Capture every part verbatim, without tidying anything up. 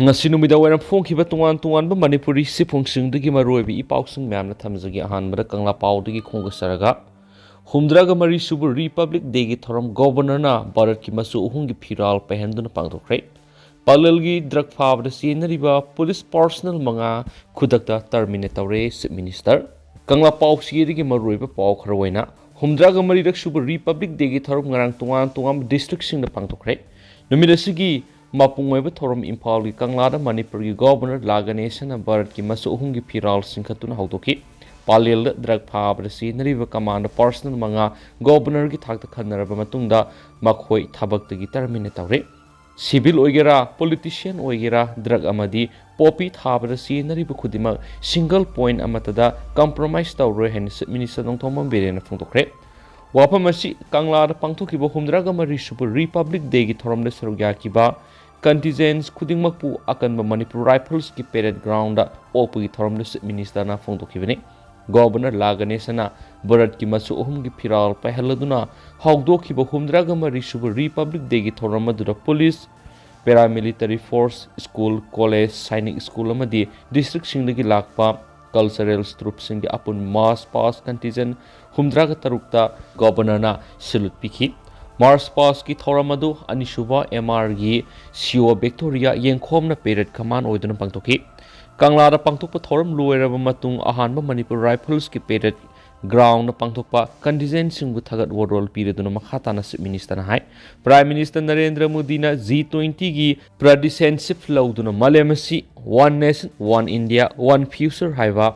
ꯉꯁꯤ ꯅꯨꯃꯤꯗꯥꯡ ꯋꯥꯏꯔꯝ ꯐꯣꯡꯈꯤꯕ ꯇꯣꯉꯥꯟ ꯇꯣꯉꯥꯟꯕ ꯃꯅꯤꯄꯨꯔꯤ ꯁꯤꯐꯨꯡꯁꯤꯡꯗꯒꯤ ꯃꯔꯨꯑꯣꯏꯕ ꯏ ꯄꯥꯎꯁꯤꯡ ꯃꯌꯥꯝꯅ ꯊꯝꯖꯒꯦ꯫ ꯑꯍꯥꯟꯕꯗ ꯀꯪꯂꯥ ꯄꯥꯎꯗꯒꯤ ꯈꯣꯡꯗꯥꯖꯔꯒ, ꯍꯨꯝꯗ꯭ꯔꯥꯒ ꯃꯔꯤ ꯁꯨꯕ Republic Day ꯒꯤ ꯊꯧꯔꯝ ꯒꯣꯚꯔꯅꯔꯅ ꯚꯥꯔꯠꯀꯤ ꯃꯆꯨ ꯑꯍꯨꯝꯒꯤ ꯐꯤꯔꯥꯜ ꯄꯥꯏꯍꯟꯗꯨꯅ ꯄꯥꯡꯊꯣꯛꯈ꯭ꯔꯦ꯫ ꯄꯥꯂꯦꯜꯒꯤ ꯗ꯭ꯔꯒ ꯐꯥꯕꯗ ꯆꯦꯟꯅꯔꯤꯕ ꯄꯨꯂꯤꯁ ꯄꯥꯔꯁꯅꯦꯜ ꯃꯉꯥ ꯈꯨꯗꯛꯇ ꯇꯔꯃꯤꯅꯦꯠ ꯇꯧꯔꯦ, ꯆꯤꯐ ꯃꯤꯅꯤꯁꯇꯔ꯫ ꯀꯪꯂꯥ ꯄꯥꯎꯆꯦꯗꯒꯤ ꯃꯔꯨꯑꯣꯏꯕ ꯄꯥꯎ ꯈꯔ ꯑꯣꯏꯅ, ꯍꯨꯝꯗ꯭ꯔꯥꯒ ꯃꯔꯤꯔꯛ ꯁꯨꯕ Republic Day ꯒꯤ ꯊꯧꯔꯝ ꯉꯔꯥꯡ ꯇꯣꯉꯥꯟ ꯇꯣꯉꯥꯟꯕ ꯗꯤꯁꯇ꯭ꯔꯤꯛꯁꯤꯡꯗ ꯄꯥꯡꯊꯣꯛꯈ꯭ꯔꯦ꯫ ꯅꯨꯃꯤꯠ ꯑꯁꯤꯒꯤ ꯃꯄꯨꯡ ꯑꯣꯏꯕ ꯊꯧꯔꯝ ꯏꯝꯐꯥꯜꯒꯤ ꯀꯪꯂꯥꯗ ꯃꯅꯤꯄꯨꯔꯒꯤ ꯒꯣꯚꯔꯅꯔ ꯂꯥ ꯒꯅꯦꯁꯟꯅ ꯚꯥꯔꯠꯀꯤ ꯃꯆꯨ ꯑꯍꯨꯝꯒꯤ ꯐꯤꯔꯥꯜ ꯆꯤꯡꯈꯠꯇꯨꯅ ꯍꯧꯗꯣꯛꯈꯤ꯫ ꯄꯥꯂꯦꯜꯗ ꯗ꯭ꯔꯒ ꯐꯥꯕꯗ ꯆꯦꯟꯅꯔꯤꯕ ꯀꯃꯥꯟꯗꯣ ꯄꯥꯔꯁꯅꯦꯜ ꯃꯉꯥ ꯒꯣꯚꯔꯅꯔꯒꯤ ꯊꯥꯛꯇ ꯈꯟꯅꯔꯕ ꯃꯇꯨꯡꯗ ꯃꯈꯣꯏ ꯊꯕꯛꯇꯒꯤ ꯇꯔꯃꯤꯅꯦꯠ ꯇꯧꯔꯦ꯫ ꯁꯤꯚꯤꯜ ꯑꯣꯏꯒꯦꯔꯥ, ꯄꯣꯂꯤꯇꯤꯁꯤꯌꯥꯟ ꯑꯣꯏꯒꯦꯔꯥ, ꯗ꯭ꯔꯒ ꯑꯃꯗꯤ ꯄꯣꯄꯤ ꯊꯥꯕꯗ ꯆꯦꯟꯅꯔꯤꯕ ꯈꯨꯗꯤꯡꯃꯛ ꯁꯤꯡꯒꯜ ꯄꯣꯏꯟꯠ ꯑꯃꯠꯇꯗ ꯀꯝꯄ꯭ꯔꯣꯃꯥꯏꯁ ꯇꯧꯔꯣꯏ ꯍꯥꯏꯅ ꯆꯤꯐ ꯃꯤꯅꯤꯁꯇꯔ ꯅꯣꯡꯊꯣꯝꯕꯝ ꯕꯤꯔꯦꯟꯅ ꯐꯣꯡꯗꯣꯛꯈ꯭ꯔꯦ꯫ ꯋꯥꯐꯝ ꯑꯁꯤ ꯀꯪꯂꯥꯗ ꯄꯥꯡꯊꯣꯛꯈꯤꯕ ꯍꯨꯝꯗ꯭ꯔꯥꯒ ꯃꯔꯤ ꯁꯨꯕ Republic Day ꯒꯤ ꯊꯧꯔꯝꯗ ꯁꯔꯨꯛ ꯌꯥꯈꯤꯕ ꯀꯟꯇꯤꯖꯦꯟꯁ ꯈꯨꯗꯤꯡꯃꯛꯄꯨ ꯑꯀꯟꯕ ꯃꯅꯤꯄꯨꯔ ꯔꯥꯏꯐꯜꯁꯀꯤ ꯄꯦꯔꯦꯗ ꯒ꯭ꯔꯥꯎꯟꯗ ꯑꯣꯛꯄꯒꯤ ꯊꯧꯔꯝꯗ ꯆꯤꯐ ꯃꯤꯅꯤꯁꯇꯔꯅ ꯐꯣꯡꯗꯣꯛꯈꯤꯕꯅꯤ꯫ ꯒꯣꯚꯔꯅꯔ ꯂꯥ ꯒꯅꯦꯁꯟꯅ ꯚꯥꯔꯠꯀꯤ ꯃꯆꯨ ꯑꯍꯨꯝꯒꯤ ꯐꯤꯔꯥꯜ ꯄꯥꯏꯍꯜꯂꯗꯨꯅ ꯍꯧꯗꯣꯛꯈꯤꯕ ꯍꯨꯝꯗ꯭ꯔꯥꯒ ꯃꯔꯤ ꯁꯨꯕ Republic Day ꯒꯤ ꯊꯧꯔꯝ ꯑꯗꯨꯗ police, paramilitary force, school, college, Sainik school ꯑꯃꯗꯤ ꯗꯤꯁꯇ꯭ꯔꯤꯛꯁꯤꯡꯗꯒꯤ ꯂꯥꯛꯄ ꯀꯜꯆꯔꯦꯜ ꯇ꯭ꯔꯨꯞꯁꯤꯡꯒꯤ ꯑꯄꯨꯟꯕ ꯃꯥꯔꯆ ꯄꯥꯁ ꯀꯟꯇꯤꯟꯖꯦꯟ ꯍꯨꯝꯗ꯭ꯔꯥꯒ ꯇꯔꯨꯛꯇ ꯒꯣꯚꯔꯅꯔꯅ ꯁꯦꯂ꯭ꯌꯨꯠ ꯄꯤꯈꯤ꯫ ꯃꯥꯔꯆ ꯄꯥꯁꯀꯤ ꯊꯧꯔꯝ ꯑꯗꯨ ꯑꯅꯤꯁꯨꯕ ꯑꯦꯝ ꯑꯥꯔꯒꯤ ꯁꯤ ꯏ ꯑꯣ ꯚꯤꯛꯇꯣꯔꯤꯌꯥ ꯌꯦꯡꯈꯣꯝꯅ ꯄꯦꯔꯦꯗ ꯀꯃꯥꯟ ꯑꯣꯏꯗꯨꯅ ꯄꯥꯡꯊꯣꯛꯈꯤ꯫ ꯀꯪꯂꯥꯗ ꯄꯥꯡꯊꯣꯛꯄ ꯊꯧꯔꯝ ꯂꯣꯏꯔꯕ ꯃꯇꯨꯡ ꯑꯍꯥꯟꯕ ꯃꯅꯤꯄꯨꯔ ꯔꯥꯏꯐꯜꯁꯀꯤ ꯄꯦꯔꯦꯗ ꯒ꯭ꯔꯥꯎꯟꯗ ꯄꯥꯡꯊꯣꯛꯄ ꯀꯟꯇꯤꯟꯖꯦꯟꯁꯤꯡꯕꯨ ꯊꯥꯒꯠ ꯋꯥꯔꯣꯜ ꯄꯤꯔꯗꯨꯅ ꯃꯈꯥ ꯇꯥꯅ ꯆꯤꯐ ꯃꯤꯅꯤꯁꯇꯔꯅ ꯍꯥꯏ꯫ ꯄ꯭ꯔꯥꯏꯝ ꯃꯤꯅꯤꯁꯇꯔ ꯅꯔꯦꯟꯗ꯭ꯔ ꯃꯣꯗꯤꯅ ꯖꯤ ꯇ꯭ꯋꯦꯟꯇꯤꯒꯤ ꯄ꯭ꯔꯤꯁꯤꯗꯦꯟꯁꯤꯞ ꯂꯧꯗꯨꯅ ꯃꯥꯂꯦꯝ ꯑꯁꯤ One Nation, One India, One Future ꯍꯥꯏꯕ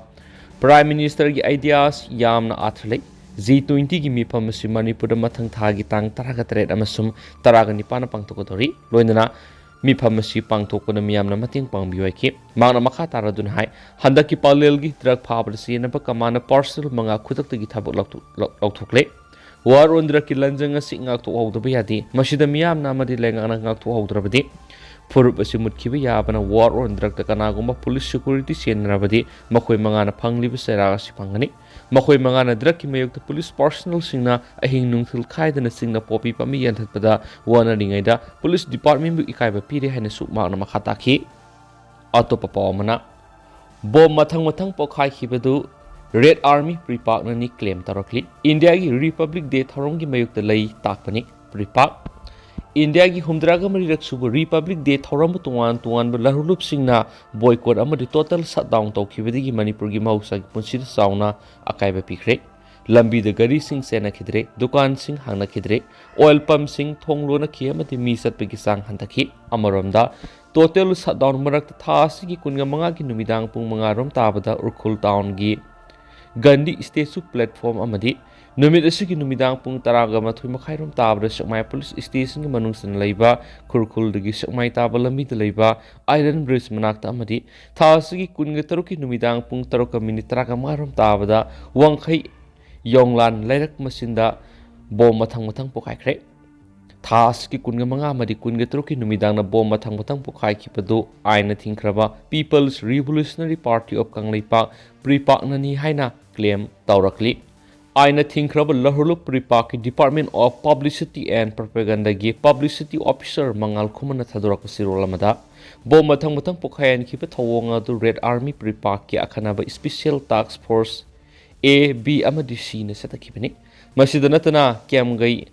ꯄ꯭ꯔꯥꯏꯝ ꯃꯤꯅꯤꯁꯇꯔꯒꯤ ꯑꯥꯏꯗꯤꯌꯥꯁ ꯌꯥꯝꯅ ꯑꯥꯔꯊ ꯂꯩ꯫ ꯖꯤ ꯇ꯭ꯋꯦꯟꯇꯤꯒꯤ ꯃꯤꯐꯝ ꯑꯁꯤ ꯃꯅꯤꯄꯨꯔꯗ ꯃꯊꯪ ꯊꯥꯒꯤ ꯇꯥꯡ ꯇꯔꯥꯒ ꯇꯔꯦꯠ ꯑꯃꯁꯨꯡ ꯇꯔꯥꯒ ꯅꯤꯄꯥꯟꯗ ꯄꯥꯡꯊꯣꯛꯀꯗꯧꯔꯤ꯫ ꯂꯣꯏꯅꯅ ꯃꯤꯐꯝ ꯑꯁꯤ ꯄꯥꯡꯊꯣꯛꯄꯗ ꯃꯤꯌꯥꯝꯅ ꯃꯇꯦꯡ ꯄꯥꯡꯕꯤꯌꯨ ꯍꯥꯏꯈꯤ꯫ ꯃꯍꯥꯛꯅ ꯃꯈꯥ ꯇꯥꯔꯗꯨꯅ ꯍꯥꯏ, ꯍꯟꯗꯛꯀꯤ ꯄꯥꯂꯦꯜꯒꯤ ꯗ꯭ꯔꯒ ꯐꯥꯕꯗ ꯆꯦꯟꯅꯕ ꯀꯃꯥꯟꯗꯣ ꯄꯥꯔꯁꯅꯦꯜ ꯃꯉꯥ ꯈꯨꯗꯛꯇꯒꯤ ꯊꯕꯛ ꯂꯧꯊꯣꯛ-, ꯂꯧ-, ꯂꯧꯊꯣꯛꯂꯦ꯫ ꯋꯥꯔ ꯑꯣꯟ ꯗ꯭ꯔꯒꯀꯤ ꯂꯟꯖꯪ ꯑꯁꯤ ꯉꯥꯛꯊꯣꯛꯍꯧꯗꯕ ꯌꯥꯗꯦ꯫ ꯃꯁꯤꯗ ꯃꯤꯌꯥꯝꯅ ꯑꯃꯗꯤ ꯂꯩꯉꯥꯛꯅ ꯉꯥꯛꯊꯣꯛꯍꯧꯗ꯭ꯔꯕꯗꯤ ꯐꯨꯔꯨꯞ ꯑꯁꯤ ꯃꯨꯠꯈꯤꯕ ꯌꯥꯕꯅ꯫ ꯋꯥꯔ ꯑꯣꯟ ꯗ꯭ꯔꯒꯇ ꯀꯅꯥꯒꯨꯝꯕ ꯄꯨꯂꯤꯁ ꯁꯦꯀ꯭ꯌꯨꯔꯤꯇꯤ ꯆꯦꯟꯅꯔꯕꯗꯤ ꯃꯈꯣꯏ ꯃꯉꯥꯅ ꯐꯪꯂꯤꯕ ꯆꯩꯔꯥꯛ ꯑꯁꯤ ꯐꯪꯒꯅꯤ꯫ ꯃꯈꯣꯏ ꯃꯉꯥꯅ drugꯀꯤ ꯃꯥꯌꯣꯛꯇ police personnelꯁꯤꯡꯅ ꯑꯍꯤꯡ ꯅꯨꯡꯊꯤꯜ ꯈꯥꯏꯗꯅ ꯆꯤꯡꯗ ꯄꯣꯄꯤ ꯄꯥꯝꯕꯤ ꯌꯥꯟꯊꯠꯄꯗ ꯋꯥꯅꯔꯤꯉꯩꯗ police departmentꯕꯨ ꯏꯀꯥꯏꯕ ꯄꯤꯔꯦ ꯍꯥꯏꯅꯁꯨ ꯃꯍꯥꯛꯅ ꯃꯈꯥ ꯇꯥꯈꯤ꯫ ꯑꯇꯣꯞꯄ ꯄꯥꯎ ꯑꯃꯅ, ꯕꯣꯝ ꯃꯊꯪ ꯃꯊꯪ ꯄꯣꯈꯥꯏꯈꯤꯕꯗꯨ Red Army ꯄ꯭ꯔꯤꯄꯥꯛꯅꯅꯤ claim ꯇꯧꯔꯛꯂꯤ꯫ ꯏꯟꯗꯤꯌꯥꯒꯤ Republic Day ꯊꯧꯔꯝꯒꯤ ꯃꯥꯌꯣꯛꯇ ꯂꯩ ꯇꯥꯛꯄꯅꯤ ꯄ꯭ꯔꯤꯄꯥꯛ꯫ ꯏꯟꯗꯤꯌꯥꯒꯤ ꯍꯨꯝꯗ꯭ꯔꯥꯒ ꯃꯔꯤꯔꯛ ꯁꯨꯕ Republic Day ꯊꯧꯔꯝꯕꯨ ꯇꯣꯉꯥꯟ ꯇꯣꯉꯥꯟꯕ ꯂꯍꯨꯂꯨꯞꯁꯤꯡꯅ boycott ꯑꯃꯗꯤ total shutdown ꯇꯧꯈꯤꯕꯗꯒꯤ ꯃꯅꯤꯄꯨꯔꯒꯤ ꯃꯍꯧꯁꯥꯒꯤ ꯄꯨꯟꯁꯤꯗ ꯆꯥꯎꯅ ꯑꯀꯥꯏꯕ ꯄꯤꯈ꯭ꯔꯦ꯫ ꯂꯝꯕꯤꯗ ꯒꯥꯔꯤꯁꯤꯡ ꯆꯦꯟꯅꯈꯤꯗ꯭ꯔꯦ, ꯗꯨꯀꯥꯟꯁꯤꯡ ꯍꯥꯡꯅꯈꯤꯗ꯭ꯔꯦ, oil pumpꯁꯤꯡ ꯊꯣꯡ ꯂꯣꯟꯅꯈꯤ ꯑꯃꯗꯤ ꯃꯤ ꯆꯠꯄꯒꯤ ꯆꯥꯡ ꯍꯟꯊꯈꯤ꯫ ꯑꯃꯔꯣꯝꯗ, total shutdown ꯃꯔꯛꯇ ꯊꯥ ꯑꯁꯤꯒꯤ ꯀꯨꯟꯒ ꯃꯉꯥꯒꯤ ꯅꯨꯃꯤꯗꯥꯡ ꯄꯨꯡ ꯃꯉꯥ ꯔꯣꯝ ꯇꯥꯕꯗ ꯎꯈ꯭ꯔꯨꯜ townꯒꯤ ꯒꯥꯟꯙꯤ statue platform ꯑꯃꯗꯤ ꯅꯨꯃꯤꯠ ꯑꯁꯤꯒꯤ ꯅꯨꯃꯤꯗꯥꯡ ꯄꯨꯡ ꯇꯔꯥꯒ ꯃꯥꯊꯣꯏ ꯃꯈꯥꯏ ꯔꯣꯝ ꯇꯥꯕꯗ ꯁꯦꯛꯃꯥꯏ police stationꯒꯤ ꯃꯅꯨꯡ ꯆꯟꯅ ꯂꯩꯕ ꯈꯨꯔꯈꯨꯜꯗꯒꯤ ꯁꯦꯛꯃꯥꯏ ꯇꯥꯕ ꯂꯝꯕꯤꯗ ꯂꯩꯕ Iron Bridge ꯃꯅꯥꯛꯇ ꯑꯃꯗꯤ ꯊꯥ ꯑꯁꯤꯒꯤ ꯀꯨꯟꯒ ꯇꯔꯨꯛꯀꯤ ꯅꯨꯃꯤꯗꯥꯡ ꯄꯨꯡ ꯇꯔꯨꯛꯀ ꯃꯤꯅꯤꯠ ꯇꯔꯥꯒ ꯃꯉꯥ ꯔꯣꯝ ꯇꯥꯕꯗ ꯋꯥꯡꯈꯩ ꯌꯣꯡꯂꯥꯟ ꯂꯩꯔꯛ ꯃꯆꯤꯟꯗ ꯕꯣꯝ ꯃꯊꯪ ꯃꯊꯪ ꯄꯣꯈꯥꯏꯈ꯭ꯔꯦ꯫ ꯊꯥ ꯑꯁꯤꯒꯤ ꯀꯨꯟꯒ ꯃꯉꯥ ꯑꯃꯗꯤ ꯀꯨꯟꯒ ꯇꯔꯨꯛꯀꯤ ꯅꯨꯃꯤꯗꯥꯡꯗ ꯕꯣꯝ ꯃꯊꯪ ꯃꯊꯪ ꯄꯣꯈꯥꯏꯈꯤꯕꯗꯨ ꯑꯥꯏꯟꯅ ꯊꯤꯡꯈ꯭ꯔꯕ People's Revolutionary Party of Kangleipak ꯄ꯭ꯔꯤꯄꯥꯛꯅꯅꯤ ꯍꯥꯏꯅ claim ꯇꯧꯔꯛꯂꯤ꯫ ꯑꯥꯏꯟꯅ ꯊꯤꯡꯈ꯭ꯔꯕ ꯂꯍꯨꯂꯨꯞ ꯄ꯭ꯔꯤꯄꯥꯛꯀꯤ Department of Publicity and Propagandaꯒꯤ publicity officer ꯃꯉꯥꯜ ꯈꯨꯃꯟꯅ ꯊꯥꯗꯣꯔꯛꯄ ꯆꯦꯔꯣꯜ ꯑꯃꯗ, ꯕꯣꯝ ꯃꯊꯪ ꯃꯊꯪ ꯄꯣꯈꯥꯏꯍꯟꯈꯤꯕ ꯊꯧꯑꯣꯡ ꯑꯗꯨ Red Army ꯄ꯭ꯔꯤꯄꯥꯛꯀꯤ ꯑꯈꯟꯅꯕ Special Task Force A, B ꯑꯃꯗꯤ Cꯅ ꯆꯠꯊꯈꯤꯕꯅꯤ꯫ ꯃꯁꯤꯗ ꯅꯠꯇꯅ ꯀ꯭ꯌꯥꯝꯒꯩ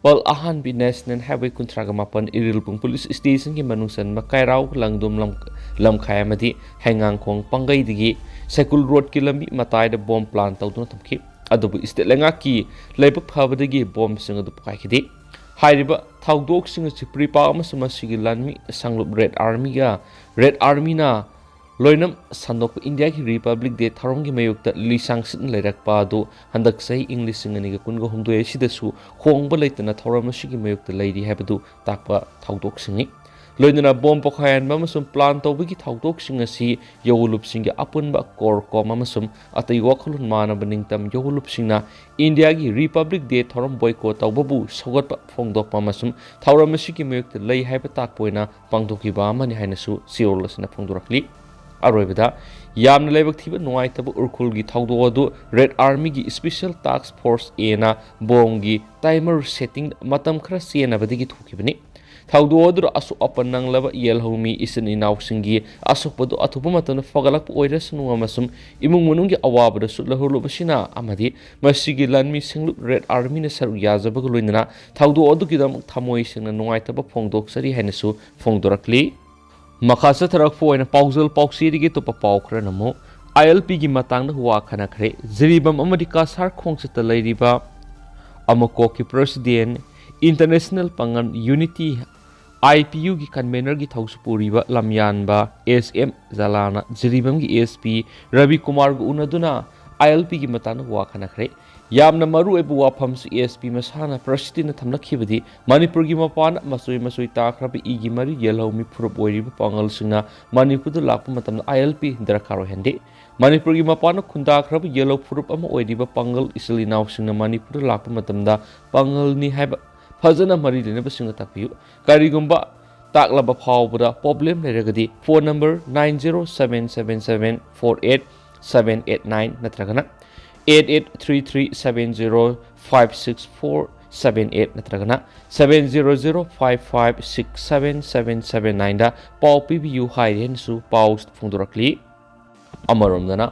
ꯄꯜ ꯑꯍꯥꯟꯕꯤ National Highway ꯀꯨꯟꯊ꯭ꯔꯥꯒ ꯃꯥꯄꯟ ꯏꯔꯤꯜꯕꯨꯡ police stationꯒꯤ ꯃꯅꯨꯡ ꯆꯟꯕ ꯀꯩꯔꯥꯎ ꯂꯪꯗꯨꯝ ꯂꯝ-, ꯂꯝꯈꯥꯏ ꯑꯃꯗꯤ ꯍꯩꯉꯥꯡꯈꯣꯡ ꯄꯥꯡꯒꯩꯗꯒꯤ ꯁꯥꯏꯀꯨꯜ roadꯀꯤ ꯂꯝꯕꯤ ꯃꯇꯥꯏꯗ ꯕꯣꯝ plant ꯇꯧꯗꯨꯅ ꯊꯝꯈꯤ꯫ ꯑꯗꯨꯕꯨ state ꯂꯩꯉꯥꯛꯀꯤ ꯂꯥꯏꯕꯛ ꯐꯕꯗꯒꯤ ꯕꯣꯝꯁꯤꯡ ꯑꯗꯨ ꯄꯣꯈꯥꯏꯈꯤꯗꯦ꯫ ꯍꯥꯏꯔꯤꯕ ꯊꯧꯗꯣꯛꯁꯤꯡ ꯑꯁꯤ ꯄ꯭ꯔꯤꯄꯥꯛ ꯑꯃꯁꯨꯡ ꯃꯁꯤꯒꯤ ꯂꯥꯟꯃꯤ ꯁꯪꯂꯨꯞ Red Armyꯒ Red Armyꯅ ꯂꯣꯏꯅꯝ ꯁꯟꯗꯣꯛꯄ ꯏꯟꯗꯤꯌꯥꯒꯤ Republic Day ꯊꯧꯔꯝꯒꯤ ꯃꯥꯌꯣꯛꯇ ꯂꯤꯁꯥꯡ ꯁꯤꯠꯅ ꯂꯩꯔꯛꯄ ꯑꯗꯨ ꯍꯟꯗꯛ ꯆꯍꯤ ꯏꯪ ꯂꯤꯁꯤꯡ ꯑꯅꯤꯒ ꯀꯨꯟꯒ ꯍꯨꯝꯗꯣꯏ ꯑꯁꯤꯗꯁꯨ ꯍꯣꯡꯕ ꯂꯩꯇꯅ ꯊꯧꯔꯝ ꯑꯁꯤꯒꯤ ꯃꯥꯌꯣꯛꯇ ꯂꯩꯔꯤ ꯍꯥꯏꯕꯗꯨ ꯇꯥꯛꯄ ꯊꯧꯗꯣꯛꯁꯤꯡꯅꯤ꯫ ꯂꯣꯏꯅꯅ ꯕꯣꯝ ꯄꯣꯈꯥꯏꯍꯟꯕ ꯑꯃꯁꯨꯡ plant ꯇꯧꯕꯒꯤ ꯊꯧꯗꯣꯛꯁꯤꯡ ꯑꯁꯤ ꯌꯧꯂꯨꯞꯁꯤꯡꯒꯤ ꯑꯄꯨꯟꯕ CORCOM ꯑꯃꯁꯨꯡ ꯑꯇꯩ ꯋꯥꯈꯜꯂꯣꯟ ꯃꯥꯟꯅꯕ ꯅꯤꯡꯇꯝ ꯌꯧꯂꯨꯞꯁꯤꯡꯅ ꯏꯟꯗꯤꯌꯥꯒꯤ Republic Day ꯊꯧꯔꯝ boycott ꯇꯧꯕꯕꯨ ꯁꯧꯒꯠꯄ ꯐꯣꯡꯗꯣꯛꯄ ꯑꯃꯁꯨꯡ ꯊꯧꯔꯝ ꯑꯁꯤꯒꯤ ꯃꯥꯌꯣꯛꯇ ꯂꯩ ꯍꯥꯏꯕ ꯇꯥꯛꯄ ꯑꯣꯏꯅ ꯄꯥꯡꯊꯣꯛꯈꯤꯕ ꯑꯃꯅꯤ ꯍꯥꯏꯅꯁꯨ ꯆꯦꯔꯣꯜ ꯑꯁꯤꯅ ꯐꯣꯡꯗꯣꯔꯛꯂꯤ꯫ ꯑꯔꯣꯏꯕꯗ, ꯌꯥꯝꯅ ꯂꯥꯏꯕꯛ ꯊꯤꯕ ꯅꯨꯡꯉꯥꯏꯇꯕ ꯎꯔꯈꯨꯜꯒꯤ ꯊꯧꯗꯣꯛ ꯑꯗꯨ ꯔꯦꯗ ꯑꯥꯔꯃꯤꯒꯤ ꯁ꯭ꯄꯦꯁꯦꯜ ꯇꯥꯁꯛ ꯐꯣꯔꯁ ꯑꯦꯅ ꯕꯣꯝꯒꯤ ꯇꯥꯏꯃꯔ ꯁꯦꯠꯇꯤꯡ ꯃꯇꯝ ꯈꯔ ꯆꯦꯟꯅꯕꯗꯒꯤ ꯊꯣꯛꯈꯤꯕꯅꯤ꯫ ꯊꯧꯗꯣꯛ ꯑꯗꯨꯗ ꯑꯁꯣꯛ ꯑꯄꯟ ꯅꯪꯂꯕ ꯌꯦꯜꯍꯧꯃꯤ ꯏꯆꯤꯟ ꯏꯅꯥꯎꯁꯤꯡꯒꯤ ꯑꯁꯣꯛꯄꯗꯨ ꯑꯊꯨꯕ ꯃꯇꯝꯗ ꯐꯒꯠꯂꯛꯄ ꯑꯣꯏꯔꯁꯅꯨ ꯑꯃꯁꯨꯡ ꯏꯃꯨꯡ ꯃꯅꯨꯡꯒꯤ ꯑꯋꯥꯕꯗ ꯆꯨꯠꯂꯍꯧꯔꯕꯁꯤꯅ ꯑꯃꯗꯤ ꯃꯁꯤꯒꯤ ꯂꯥꯟꯃꯤ ꯁꯤꯡꯂꯨꯞ ꯔꯦꯗ ꯑꯥꯔꯃꯤꯅ ꯁꯔꯨꯛ ꯌꯥꯖꯕꯒ ꯂꯣꯏꯅꯅ ꯊꯧꯗꯣꯛ ꯑꯗꯨꯒꯤꯗꯃꯛ ꯊꯃꯣꯏ ꯁꯦꯡꯅ ꯅꯨꯡꯉꯥꯏꯇꯕ ꯐꯣꯡꯗꯣꯛꯆꯔꯤ ꯍꯥꯏꯅꯁꯨ ꯐꯣꯡꯗꯣꯔꯛꯂꯤ꯫ ꯃꯈꯥ ꯆꯠꯊꯔꯛꯄ ꯑꯣꯏꯅ ꯄꯥꯎꯖꯦꯜ ꯄꯥꯎꯆꯦꯗꯒꯤ ꯑꯇꯣꯞꯄ ꯄꯥꯎ ꯈꯔꯅ ꯑꯃꯨꯛ ꯑꯥꯏ ꯑꯦꯜ ꯄꯤꯒꯤ ꯃꯇꯥꯡꯗ ꯋꯥ ꯈꯟꯅꯈ꯭ꯔꯦ꯫ ꯖꯤꯔꯤꯕꯥꯝ ꯑꯃꯗꯤ ꯀꯁꯥꯔ ꯈꯣꯡꯆꯠꯇ ꯂꯩꯔꯤꯕ ꯑꯃꯀꯣꯛꯀꯤ ꯄ꯭ꯔꯦꯁꯤꯗꯦꯟ, ꯏꯟꯇꯔꯅꯦꯁꯅꯦꯜ ꯄꯥꯡꯒꯜ ꯌꯨꯅꯤꯇꯤ, ꯑꯥꯏ ꯄꯤ ꯌꯨꯒꯤ ꯀꯟꯚꯦꯅꯔꯒꯤ ꯊꯧꯁꯨ ꯄꯨꯔꯤꯕ ꯂꯝꯌꯥꯟꯕ ꯑꯦꯁ ꯑꯦꯝ ꯖꯂꯥꯅ ꯖꯤꯔꯤꯕꯥꯝꯒꯤ ꯑꯦꯁ ꯄꯤ ꯔꯕꯤ ꯀꯨꯃꯥꯔꯒ ꯎꯅꯗꯨꯅ ꯑꯥꯏ ꯑꯦꯜ ꯄꯤꯒꯤ ꯃꯇꯥꯡꯗ ꯋꯥ ꯈꯟꯅꯈ꯭ꯔꯦ꯫ ꯌꯥꯝꯅ ꯃꯔꯨꯑꯣꯏꯕ ꯋꯥꯐꯝꯁꯨ ꯑꯦꯁ ꯄꯤ ꯃꯁꯥꯅ ꯄ꯭ꯔꯦꯁꯤꯗꯦꯟꯅ ꯊꯝꯂꯛꯈꯤꯕꯗꯤ ꯃꯅꯤꯄꯨꯔꯒꯤ ꯃꯄꯥꯟꯗ ꯃꯆꯣꯏ ꯃꯆꯣꯏ ꯇꯥꯈ꯭ꯔꯕ ꯏꯒꯤ ꯃꯔꯤ ꯌꯦꯜꯍꯧꯃꯤ ꯐꯨꯔꯨꯞ ꯑꯣꯏꯔꯤꯕ ꯄꯥꯡꯒꯜꯁꯤꯡꯅ ꯃꯅꯤꯄꯨꯔꯗ ꯂꯥꯛꯄ ꯃꯇꯝꯗ ꯑꯥꯏ ꯑꯦꯜ ꯄꯤ ꯗꯔꯀꯥꯔ ꯑꯣꯏꯍꯟꯗꯦ꯫ ꯃꯅꯤꯄꯨꯔꯒꯤ ꯃꯄꯥꯟꯗ ꯈꯨꯟꯗꯥꯈ꯭ꯔꯕ ꯌꯦꯜꯍꯧ ꯐꯨꯔꯨꯞ ꯑꯃ ꯑꯣꯏꯔꯤꯕ ꯄꯥꯡꯒꯜ ꯏꯆꯤꯜ ꯏꯅꯥꯎꯁꯤꯡꯅ ꯃꯅꯤꯄꯨꯔꯗ ꯂꯥꯛꯄ ꯃꯇꯝꯗ ꯄꯥꯡꯒꯜꯅꯤ ꯍꯥꯏꯕ ꯐꯖꯅ ꯃꯔꯤ ꯂꯩꯅꯕꯁꯤꯡꯅ ꯇꯥꯛꯄꯤꯌꯨ꯫ ꯀꯔꯤꯒꯨꯝꯕ ꯇꯥꯛꯂꯕ ꯐꯥꯎꯕꯗ ꯄ꯭ꯔꯣꯕ꯭ꯂꯦꯝ ꯂꯩꯔꯒꯗꯤ phone number nine zero seven seven seven four eight seven eight nine ꯅꯠꯇ꯭ꯔꯒꯅ eight eight three three seven zero five six four seven eight ꯅꯠꯇ꯭ꯔꯒꯅ seven zero zero five five six seven seven seven nineꯗ ꯄꯥꯎ ꯄꯤꯕꯤꯌꯨ ꯍꯥꯏꯔꯦꯅꯁꯨ ꯄꯥꯎ ꯐꯣꯡꯗꯣꯔꯛꯂꯤ꯫ ꯑꯃꯔꯣꯝꯗꯅ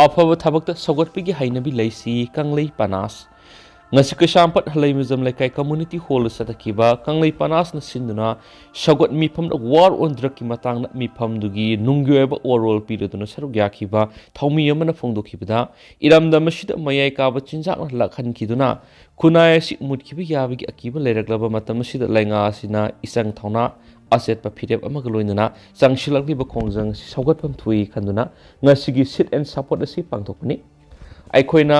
ꯑꯐꯕ ꯊꯕꯛꯇ ꯁꯧꯒꯠꯄꯒꯤ ꯍꯩꯅꯕꯤ ꯂꯩꯁꯤ ꯀꯪꯂꯩ ꯄꯅꯥꯁ꯫ ꯉꯁꯤ ꯀꯩꯁꯥꯝꯄꯥꯠ ꯍꯂꯩꯃꯖꯝ ꯂꯩꯀꯥꯏ ꯀꯝꯃ꯭ꯌꯨꯅꯤꯇꯤ ꯍꯣꯜꯗ ꯆꯠꯊꯈꯤꯕ ꯀꯪꯂꯩ ꯄꯅꯥꯁꯅ ꯁꯤꯟꯗꯨꯅ ꯁꯧꯒꯠ ꯃꯤꯐꯝꯗ ꯋꯥꯔ ꯑꯣꯟ ꯗ꯭ꯔꯒꯀꯤ ꯃꯇꯥꯡꯗ ꯃꯤꯐꯝꯗꯨꯒꯤ ꯅꯨꯡꯒꯤ ꯑꯣꯏꯕ ꯋꯥꯔꯣꯜ ꯄꯤꯔꯗꯨꯅ ꯁꯔꯨꯛ ꯌꯥꯈꯤꯕ ꯊꯧꯃꯤ ꯑꯃꯅ ꯐꯣꯡꯗꯣꯛꯈꯤꯕꯗ, ꯏꯔꯝꯗꯝ ꯑꯁꯤꯗ ꯃꯌꯥꯏ ꯀꯥꯕ ꯆꯤꯟꯖꯥꯛꯅ ꯂꯥꯛꯍꯟꯈꯤꯗꯨꯅ ꯈꯨꯟꯅꯥꯏ ꯑꯁꯤ ꯃꯨꯠꯈꯤꯕ ꯌꯥꯕꯒꯤ ꯑꯀꯤꯕ ꯂꯩꯔꯛꯂꯕ ꯃꯇꯝ ꯑꯁꯤꯗ ꯂꯩꯉꯥꯛ ꯑꯁꯤꯅ ꯏꯆꯪ ꯊꯧꯅꯥ, ꯑꯆꯦꯠꯄ ꯐꯤꯔꯦꯞ ꯑꯃꯒ ꯂꯣꯏꯅꯅ ꯆꯪꯁꯤꯜꯂꯛꯂꯤꯕ ꯈꯣꯡꯖꯪ ꯑꯁꯤ ꯁꯧꯒꯠꯐꯝ ꯊꯣꯛꯏ ꯈꯟꯗꯨꯅ ꯉꯁꯤꯒꯤ sit and support ꯑꯁꯤ ꯄꯥꯡꯊꯣꯛꯄꯅꯤ꯫ ꯑꯩꯈꯣꯏꯅ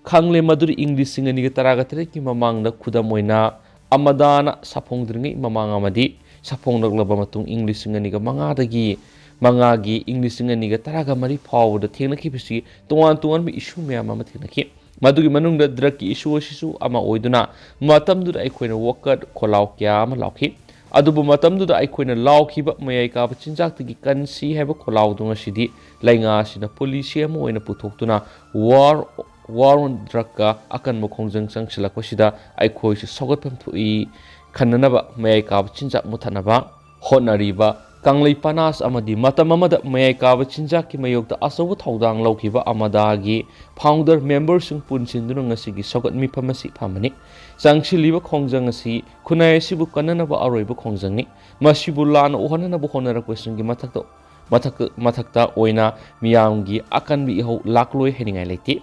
ꯈꯪꯂꯦ ꯃꯗꯨꯗꯤ ꯏꯪ ꯂꯤꯁꯤꯡ ꯑꯅꯤꯒ ꯇꯔꯥꯒ ꯇꯔꯦꯠꯀꯤ ꯃꯃꯥꯡꯗ, ꯈꯨꯗꯝ ꯑꯣꯏꯅ, ꯑꯃꯗꯥꯅ ꯁꯥꯐꯣꯡꯗ꯭ꯔꯤꯉꯩ ꯃꯃꯥꯡ ꯑꯃꯗꯤ ꯁꯥꯐꯣꯡꯂꯛꯂꯕ ꯃꯇꯨꯡ ꯏꯪ ꯂꯤꯁꯤꯡ ꯑꯅꯤꯒ ꯃꯉꯥꯗꯒꯤ ꯃꯉꯥꯒꯤ ꯏꯪ ꯂꯤꯁꯤꯡ ꯑꯅꯤꯒ ꯇꯔꯥꯒ ꯃꯔꯤ ꯐꯥꯎꯕꯗ ꯊꯦꯡꯅꯈꯤꯕꯁꯤ ꯇꯣꯉꯥꯟ ꯇꯣꯉꯥꯟꯕ issue ꯃꯌꯥꯝ ꯑꯃ ꯊꯦꯡꯅꯈꯤ꯫ ꯃꯗꯨꯒꯤ ꯃꯅꯨꯡꯗ ꯗ꯭ꯔꯒꯀꯤ issue ꯑꯁꯤꯁꯨ ꯑꯃ ꯑꯣꯏꯗꯨꯅ ꯃꯇꯝꯗꯨꯗ ꯑꯩꯈꯣꯏꯅ ꯋꯥꯀꯠ ꯈꯣꯜꯂꯥꯎ ꯀꯌꯥ ꯑꯃ ꯂꯥꯎꯈꯤ꯫ ꯑꯗꯨꯕꯨ ꯃꯇꯝꯗꯨꯗ ꯑꯩꯈꯣꯏꯅ ꯂꯥꯎꯈꯤꯕ ꯃꯌꯥꯏ ꯀꯥꯕ ꯆꯤꯟꯖꯥꯛꯇꯒꯤ ꯀꯟꯁꯤ ꯍꯥꯏꯕ ꯈꯣꯜꯂꯥꯎꯗꯨ ꯉꯁꯤꯗꯤ ꯂꯩꯉꯥꯛ ꯑꯁꯤꯅ ꯄꯣꯂꯤꯁꯤ ꯑꯃ ꯑꯣꯏꯅ ꯄꯨꯊꯣꯛꯇꯨꯅ ꯋꯥꯔ, ꯋꯥꯔ ꯑꯣꯟ ꯗ꯭ꯔꯒꯀ ꯑꯀꯟꯕ ꯈꯣꯡꯖꯪ ꯆꯪꯁꯤꯜꯂꯛꯄꯁꯤꯗ ꯑꯩꯈꯣꯏꯁꯨ ꯁꯧꯒꯠꯐꯝ ꯊꯣꯛꯏ ꯈꯟꯅꯅꯕ ꯃꯌꯥꯏ ꯀꯥꯕ ꯆꯤꯟꯖꯥꯛ ꯃꯨꯊꯠꯅꯕ ꯍꯣꯠꯅꯔꯤꯕ ꯀꯪꯂꯩ ꯄꯅꯥꯁ ꯑꯃꯗꯤ ꯃꯇꯝ ꯑꯃꯗ ꯃꯌꯥꯏ ꯀꯥꯕ ꯆꯤꯟꯖꯥꯛꯀꯤ ꯃꯥꯌꯣꯛꯇ ꯑꯆꯧꯕ ꯊꯧꯗꯥꯡ ꯂꯧꯈꯤꯕ ꯑꯃꯗꯥꯒꯤ ꯐꯥꯎꯟꯗꯔ ꯃꯦꯝꯕꯔꯁꯤꯡ ꯄꯨꯟꯁꯤꯟꯗꯨꯅ ꯉꯁꯤꯒꯤ ꯁꯧꯒꯠꯃꯤꯐꯝ ꯑꯁꯤ ꯐꯝꯕꯅꯤ꯫ ꯆꯪꯁꯤꯜꯂꯤꯕ ꯈꯣꯡꯖꯪ ꯑꯁꯤ ꯈꯨꯟꯅꯥꯏ ꯑꯁꯤꯕꯨ ꯀꯟꯅꯅꯕ ꯑꯔꯣꯏꯕ ꯈꯣꯡꯖꯪꯅꯤ꯫ ꯃꯁꯤꯕꯨ ꯂꯥꯟꯅ ꯎꯍꯟꯅꯅꯕ ꯍꯣꯠꯅꯔꯛꯄꯁꯤꯡꯒꯤ ꯃꯊꯛꯇ, ꯃꯊꯛ, ꯃꯊꯛꯇ ꯑꯣꯏꯅ ꯃꯤꯌꯥꯝꯒꯤ ꯑꯀꯟꯕ ꯏꯍꯧ ꯂꯥꯛꯂꯣꯏ ꯍꯥꯏꯅꯤꯡꯉꯥꯏ ꯂꯩꯇꯦ꯫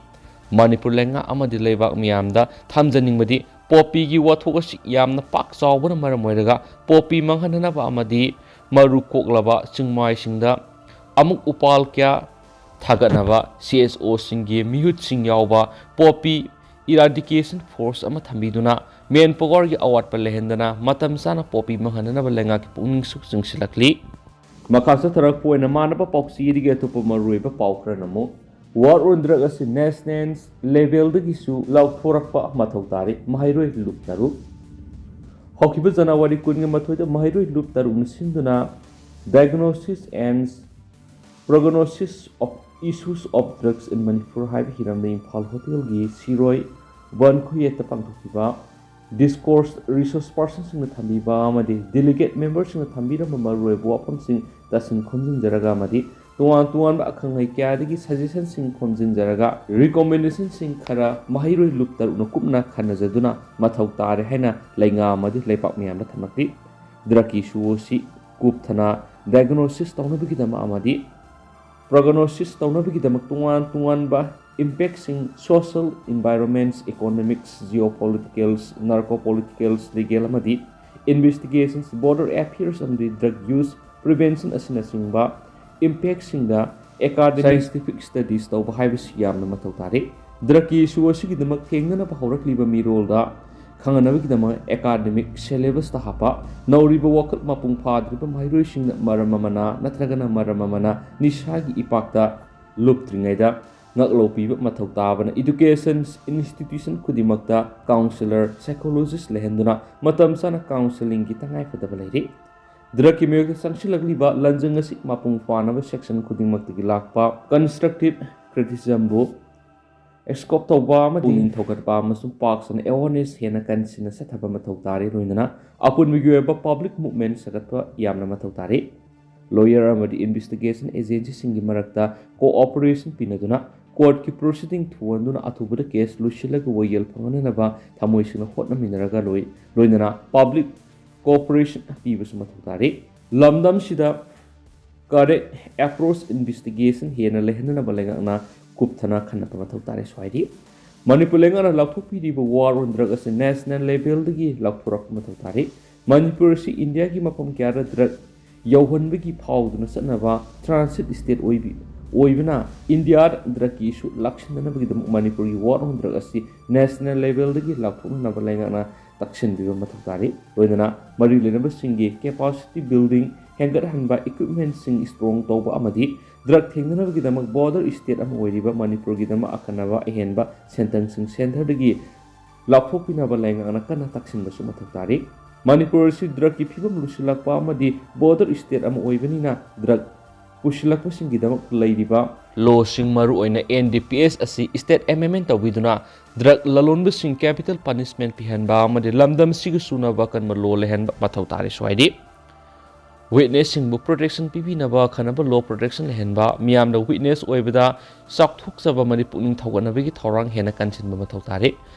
ꯃꯅꯤꯄꯨꯔ ꯂꯩꯉꯥꯛ ꯑꯃꯗꯤ ꯂꯩꯕꯥꯛ ꯃꯤꯌꯥꯝꯗ ꯊꯝꯖꯅꯤꯡꯕꯗꯤ ꯄꯣꯄꯤꯒꯤ ꯋꯥꯊꯣꯛ ꯑꯁꯤ ꯌꯥꯝꯅ ꯄꯥꯛ ꯆꯥꯎꯕꯅ ꯃꯔꯝ ꯑꯣꯏꯔꯒ ꯄꯣꯄꯤ ꯃꯥꯡꯍꯟꯅꯅꯕ ꯑꯃꯗꯤ ꯃꯔꯨ ꯀꯣꯛꯂꯕ ꯆꯤꯡꯃꯥꯏꯁꯤꯡꯗ ꯑꯃꯨꯛ ꯎꯄꯥꯜ ꯀꯌꯥ ꯊꯥꯒꯠꯅꯕ ꯁꯤ ꯑꯦꯁ ꯑꯣꯁꯤꯡꯒꯤ ꯃꯤꯍꯨꯠꯁꯤꯡ ꯌꯥꯎꯕ ꯄꯣꯄꯤ ꯏꯔꯥꯗꯤꯀꯦꯁꯟ ꯐꯣꯔꯁ ꯑꯃ ꯊꯝꯕꯤꯗꯨꯅ ꯃꯦꯟ ꯄꯋꯥꯔꯒꯤ ꯑꯋꯥꯠꯄ ꯂꯩꯍꯟꯗꯅ ꯃꯇꯝ ꯆꯥꯅ ꯄꯣꯄꯤ ꯃꯥꯡꯍꯟꯅꯅꯕ ꯂꯩꯉꯥꯛꯀꯤ ꯄꯨꯛꯅꯤꯡ ꯁꯨ ꯆꯤꯡꯁꯤꯜꯂꯛꯂꯤ꯫ ꯃꯈꯥ ꯆꯠꯊꯔꯛꯄ ꯑꯣꯏꯅ ꯃꯥꯟꯅꯕ ꯄꯥꯎꯆꯦꯗꯒꯤ ꯑꯇꯣꯞꯄ ꯃꯔꯨꯑꯣꯏꯕ ꯄꯥꯎ ꯈꯔꯅ ꯑꯃꯨꯛ ꯋꯥꯔ ꯑꯣꯟ ꯗ꯭ꯔꯒ ꯑꯁꯤ ꯅꯦꯁꯅꯦꯜ ꯂꯦꯚꯦꯜꯗꯒꯤꯁꯨ ꯂꯥꯎꯊꯣꯔꯛꯄ ꯃꯊꯧ ꯇꯥꯔꯤ꯫ ꯃꯍꯩꯔꯣꯏ ꯂꯨꯞ ꯇꯔꯨꯛ꯫ ꯍꯧꯈꯤꯕ ꯖꯅꯋꯥꯔꯤ ꯀꯨꯟꯒ ꯃꯥꯊꯣꯏꯗ ꯃꯍꯩꯔꯣꯏ ꯂꯨꯞ ꯇꯔꯨꯛꯅ ꯁꯤꯟꯗꯨꯅ Diagnosis and Prognosis of Issues of Drugs in Manipur ꯍꯥꯏꯕ ꯍꯤꯔꯝꯗ ꯏꯝꯐꯥꯜ ꯍꯣꯇꯦꯜꯒꯤ ꯁꯤꯔꯣꯏ ꯋꯥꯟ ꯈꯨꯌꯦꯠꯇ ꯄꯥꯡꯊꯣꯛꯈꯤꯕ ꯗꯤꯁꯀꯣꯔꯁ ꯔꯤꯁꯣꯔꯁ ꯄꯥꯔꯁꯟꯁꯤꯡꯅ ꯊꯝꯕꯤꯕ ꯑꯃꯗꯤ ꯗꯦꯂꯤꯒꯦꯠ ꯃꯦꯝꯕꯔꯁꯤꯡꯅ ꯊꯝꯕꯤꯔꯝꯕ ꯃꯔꯨꯑꯣꯏꯕ ꯋꯥꯐꯝꯁꯤꯡ ꯇꯥꯁꯤꯟ ꯈꯣꯝꯖꯤꯟꯖꯔꯒ ꯑꯃꯗꯤ ꯇꯣꯉꯥꯟ ꯇꯣꯉꯥꯟꯕ ꯑꯈꯪ ꯑꯍꯩ ꯀꯌꯥꯗꯒꯤ ꯁꯖꯦꯁꯟꯁꯤꯡ ꯈꯣꯝꯖꯤꯟꯖꯔꯒ ꯔꯤꯀꯣꯃꯦꯟꯗꯦꯁꯟꯁꯤꯡ ꯈꯔ ꯃꯍꯩꯔꯣꯏ ꯂꯨꯞ ꯇꯔꯨꯛꯅ ꯀꯨꯞꯅ ꯈꯟꯅꯖꯗꯨꯅ ꯃꯊꯧ ꯇꯥꯔꯦ ꯍꯥꯏꯅ ꯂꯩꯉꯥꯛ ꯑꯃꯗꯤ ꯂꯩꯄꯥꯛ ꯃꯤꯌꯥꯝꯗ ꯊꯝꯂꯛꯂꯤ꯫ ꯗ꯭ꯔꯛꯀꯤ ꯏꯁꯨ ꯑꯁꯤ ꯀꯨꯞꯊꯅ ꯗꯥꯏꯒꯅꯣꯁꯤꯁ ꯇꯧꯅꯕꯒꯤꯗꯃꯛ ꯑꯃꯗꯤ ꯄ꯭ꯔꯣꯒꯅꯣꯁꯤꯁ ꯇꯧꯅꯕꯒꯤꯗꯃꯛ ꯇꯣꯉꯥꯟ ꯇꯣꯉꯥꯟꯕ ꯏꯝꯄꯦꯛꯁꯤꯡ, social, environments, economics, geopoliticals, narcopoliticals, legal ꯑꯃꯗꯤ investigations, border affairs ꯑꯃꯗꯤ drug use prevention ꯑꯁꯤꯅꯆꯤꯡꯕ ꯏꯝꯄꯦꯛꯁꯤꯡꯗ academic scientific studies ꯇꯧꯕ ꯍꯥꯏꯕꯁꯤ ꯌꯥꯝꯅ ꯃꯊꯧ ꯇꯥꯔꯤ꯫ ꯗ꯭ꯔꯛꯀꯤ ꯏꯁꯨ ꯑꯁꯤꯒꯤꯗꯃꯛ ꯊꯦꯡꯅꯅꯕ ꯍꯧꯔꯛꯂꯤꯕ ꯃꯤꯔꯣꯜꯗ ꯈꯪꯍꯟꯅꯕꯒꯤꯗꯃꯛ academic syllabus ꯇ ꯍꯥꯞꯄ, ꯅꯧꯔꯤꯕ ꯋꯥꯈꯜ ꯃꯄꯨꯡ ꯐꯥꯗ꯭ꯔꯤꯕ ꯃꯍꯩꯔꯣꯏꯁꯤꯡꯅ ꯃꯔꯝ ꯑꯃꯅ ꯅꯠꯇ꯭ꯔꯒꯅ ꯃꯔꯝ ꯑꯃꯅ ꯅꯤꯁꯥꯒꯤ ꯏꯄꯥꯛꯇ ꯂꯨꯞꯇ꯭ꯔꯤꯉꯩꯗ ꯉꯥꯛꯂꯧ ꯄꯤꯕ ꯃꯊꯧ ꯇꯥꯕꯅ education institution ꯈꯨꯗꯤꯡꯃꯛꯇ counselor, psychologist ꯂꯩꯍꯟꯗꯨꯅ ꯃꯇꯝ ꯆꯥꯅ counselling ꯒꯤ ꯇꯉꯥꯏꯐꯗꯕ ꯂꯩꯔꯤ꯫ Drug ꯀꯤ ꯃꯤꯑꯣꯏꯗ ꯆꯪꯁꯤꯜꯂꯛꯂꯤꯕ ꯂꯟꯖꯪ ꯑꯁꯤ ꯃꯄꯨꯡ ꯐꯥꯅꯕ section ꯈꯨꯗꯤꯡꯃꯛꯇꯒꯤ ꯂꯥꯛꯄ constructive criticism ꯕꯨ scope ꯇꯧꯕ ꯑꯃꯗꯤ ꯄꯨꯛꯅꯤꯡ ꯊꯧꯒꯠꯄ ꯑꯃꯁꯨꯡ ꯄꯥꯛ ꯁꯟꯅ awareness ꯍꯦꯟꯅ ꯀꯟꯁꯤꯟꯅ ꯆꯠꯊꯕ ꯃꯊꯧ ꯇꯥꯔꯤ꯫ ꯂꯣꯏꯅꯅ ꯑꯄꯨꯟꯕꯒꯤ ꯑꯣꯏꯕ public movement ꯁꯥꯒꯠꯄ ꯌꯥꯝꯅ ꯃꯊꯧ ꯇꯥꯔꯤ꯫ Lawyer ꯑꯃꯗꯤ investigation agency ꯁꯤꯡꯒꯤ ꯃꯔꯛꯇ cooperation ꯄꯤꯅꯗꯨꯅ court ꯀꯤ proceeding ꯊꯨꯍꯟꯗꯨꯅ ꯑꯊꯨꯕꯗ case ꯂꯣꯏꯁꯤꯜꯂꯒ ꯋꯥꯌꯦꯜ ꯐꯪꯍꯟꯅꯕ ꯊꯃꯣꯏ ꯁꯦꯡꯅ ꯍꯣꯠꯅꯃꯤꯟꯅꯔꯒ ꯂꯣꯏ-, ꯂꯣꯏꯅꯅ public cooperation ꯄꯤꯕꯁꯨ ꯃꯊꯧ ꯇꯥꯔꯤ꯫ ꯂꯝꯗꯝꯁꯤꯗ correct approach investigation ꯍꯦꯟꯅ ꯂꯩꯍꯟꯅꯅꯕ ꯂꯩꯉꯥꯛꯅ ꯀꯨꯞꯊꯅ ꯈꯟꯅꯕ ꯃꯊꯧ ꯇꯥꯔꯤ꯫ ꯁ꯭ꯋꯥꯏꯗꯤ ꯃꯅꯤꯄꯨꯔ ꯂꯩꯉꯥꯛꯅ ꯂꯥꯎꯊꯣꯛꯄꯤꯔꯤꯕ war on drug ꯑꯁꯤ national level ꯗꯒꯤ ꯂꯥꯎꯊꯣꯔꯛꯄ ꯃꯊꯧ ꯇꯥꯔꯤ꯫ ꯃꯅꯤꯄꯨꯔ ꯑꯁꯤ ꯏꯟꯗꯤꯌꯥꯒꯤ ꯃꯐꯝ ꯀꯌꯥꯗ drug ꯌꯧꯍꯟꯕꯒꯤ ꯐꯥꯎꯗꯨꯅ ꯆꯠꯅꯕ transit state ꯑꯣꯏꯕꯤ-, ꯑꯣꯏꯕꯅ ꯏꯟꯗꯤꯌꯥꯗ drug ꯀꯤ issue ꯂꯥꯛꯁꯤꯟꯗꯅꯕꯒꯤꯗꯃꯛ ꯃꯅꯤꯄꯨꯔꯒꯤ war on drug ꯑꯁꯤ national level ꯗꯒꯤ ꯂꯥꯎꯊꯣꯛꯅꯅꯕ ꯂꯩꯉꯥꯛꯅ ꯇꯛꯁꯤꯟꯕꯤꯕ ꯃꯊꯧ ꯇꯥꯔꯤ꯫ ꯂꯣꯏꯅꯅ ꯃꯔꯤ ꯂꯩꯅꯕꯁꯤꯡꯒꯤ capacity building ꯍꯦꯟꯒꯠꯍꯟꯕ, equipment ꯁꯤꯡ strong ꯇꯧꯕ ꯑꯃꯗꯤ drug ꯊꯦꯡꯅꯅꯕꯒꯤꯗꯃꯛ border state ꯑꯃ ꯑꯣꯏꯔꯤꯕ ꯃꯅꯤꯄꯨꯔꯒꯤꯗꯃꯛ ꯑꯈꯟꯅꯕ ꯑꯍꯦꯟꯕ ꯁꯦꯟꯊꯪꯁꯤꯡ centre ꯗꯒꯤ ꯂꯥꯎꯊꯣꯛꯄꯤꯅꯕ ꯂꯩꯉꯥꯛꯅ ꯀꯟꯅ ꯇꯛꯁꯤꯟꯕꯁꯨ ꯃꯊꯧ ꯇꯥꯔꯤ꯫ ꯃꯅꯤꯄꯨꯔ ꯑꯁꯤ drug ꯀꯤ ꯐꯤꯕꯝ ꯂꯨꯁꯤꯜꯂꯛꯄ ꯑꯃꯗꯤ border state ꯑꯃ ꯑꯣꯏꯕꯅꯤꯅ drug ꯄꯨꯁꯤꯜꯂꯛꯄꯁꯤꯡꯒꯤꯗꯃꯛ ꯂꯩꯔꯤꯕ law ꯁꯤꯡ, ꯃꯔꯨꯑꯣꯏꯅ N D P S ꯑꯁꯤ state amendment ꯇꯧꯕꯤꯗꯨꯅ drug ꯂꯂꯣꯟꯕꯁꯤꯡ capital punishment ꯄꯤꯍꯟꯕ ꯑꯃꯗꯤ ꯂꯝꯗꯝꯁꯤꯒ ꯆꯨꯅꯕ ꯑꯀꯟꯕ law ꯂꯩꯍꯟꯕ ꯃꯊꯧ ꯇꯥꯔꯤ꯫ ꯁ꯭ꯋꯥꯏꯗꯤ witness ꯁꯤꯡꯕꯨ protection ꯄꯤꯕꯤꯅꯕ ꯑꯈꯟꯅꯕ law protection ꯂꯩꯍꯟꯕ, ꯃꯤꯌꯥꯝꯗ witness ꯑꯣꯏꯕꯗ ꯆꯥꯎꯊꯣꯛꯆꯕ ꯑꯃꯗꯤ ꯄꯨꯛꯅꯤꯡ ꯊꯧꯒꯠꯅꯕꯒꯤ ꯊꯧꯔꯥꯡ ꯍꯦꯟꯅ ꯀꯟꯁꯤꯟꯕ ꯃꯊꯧ ꯇꯥꯔꯤ꯫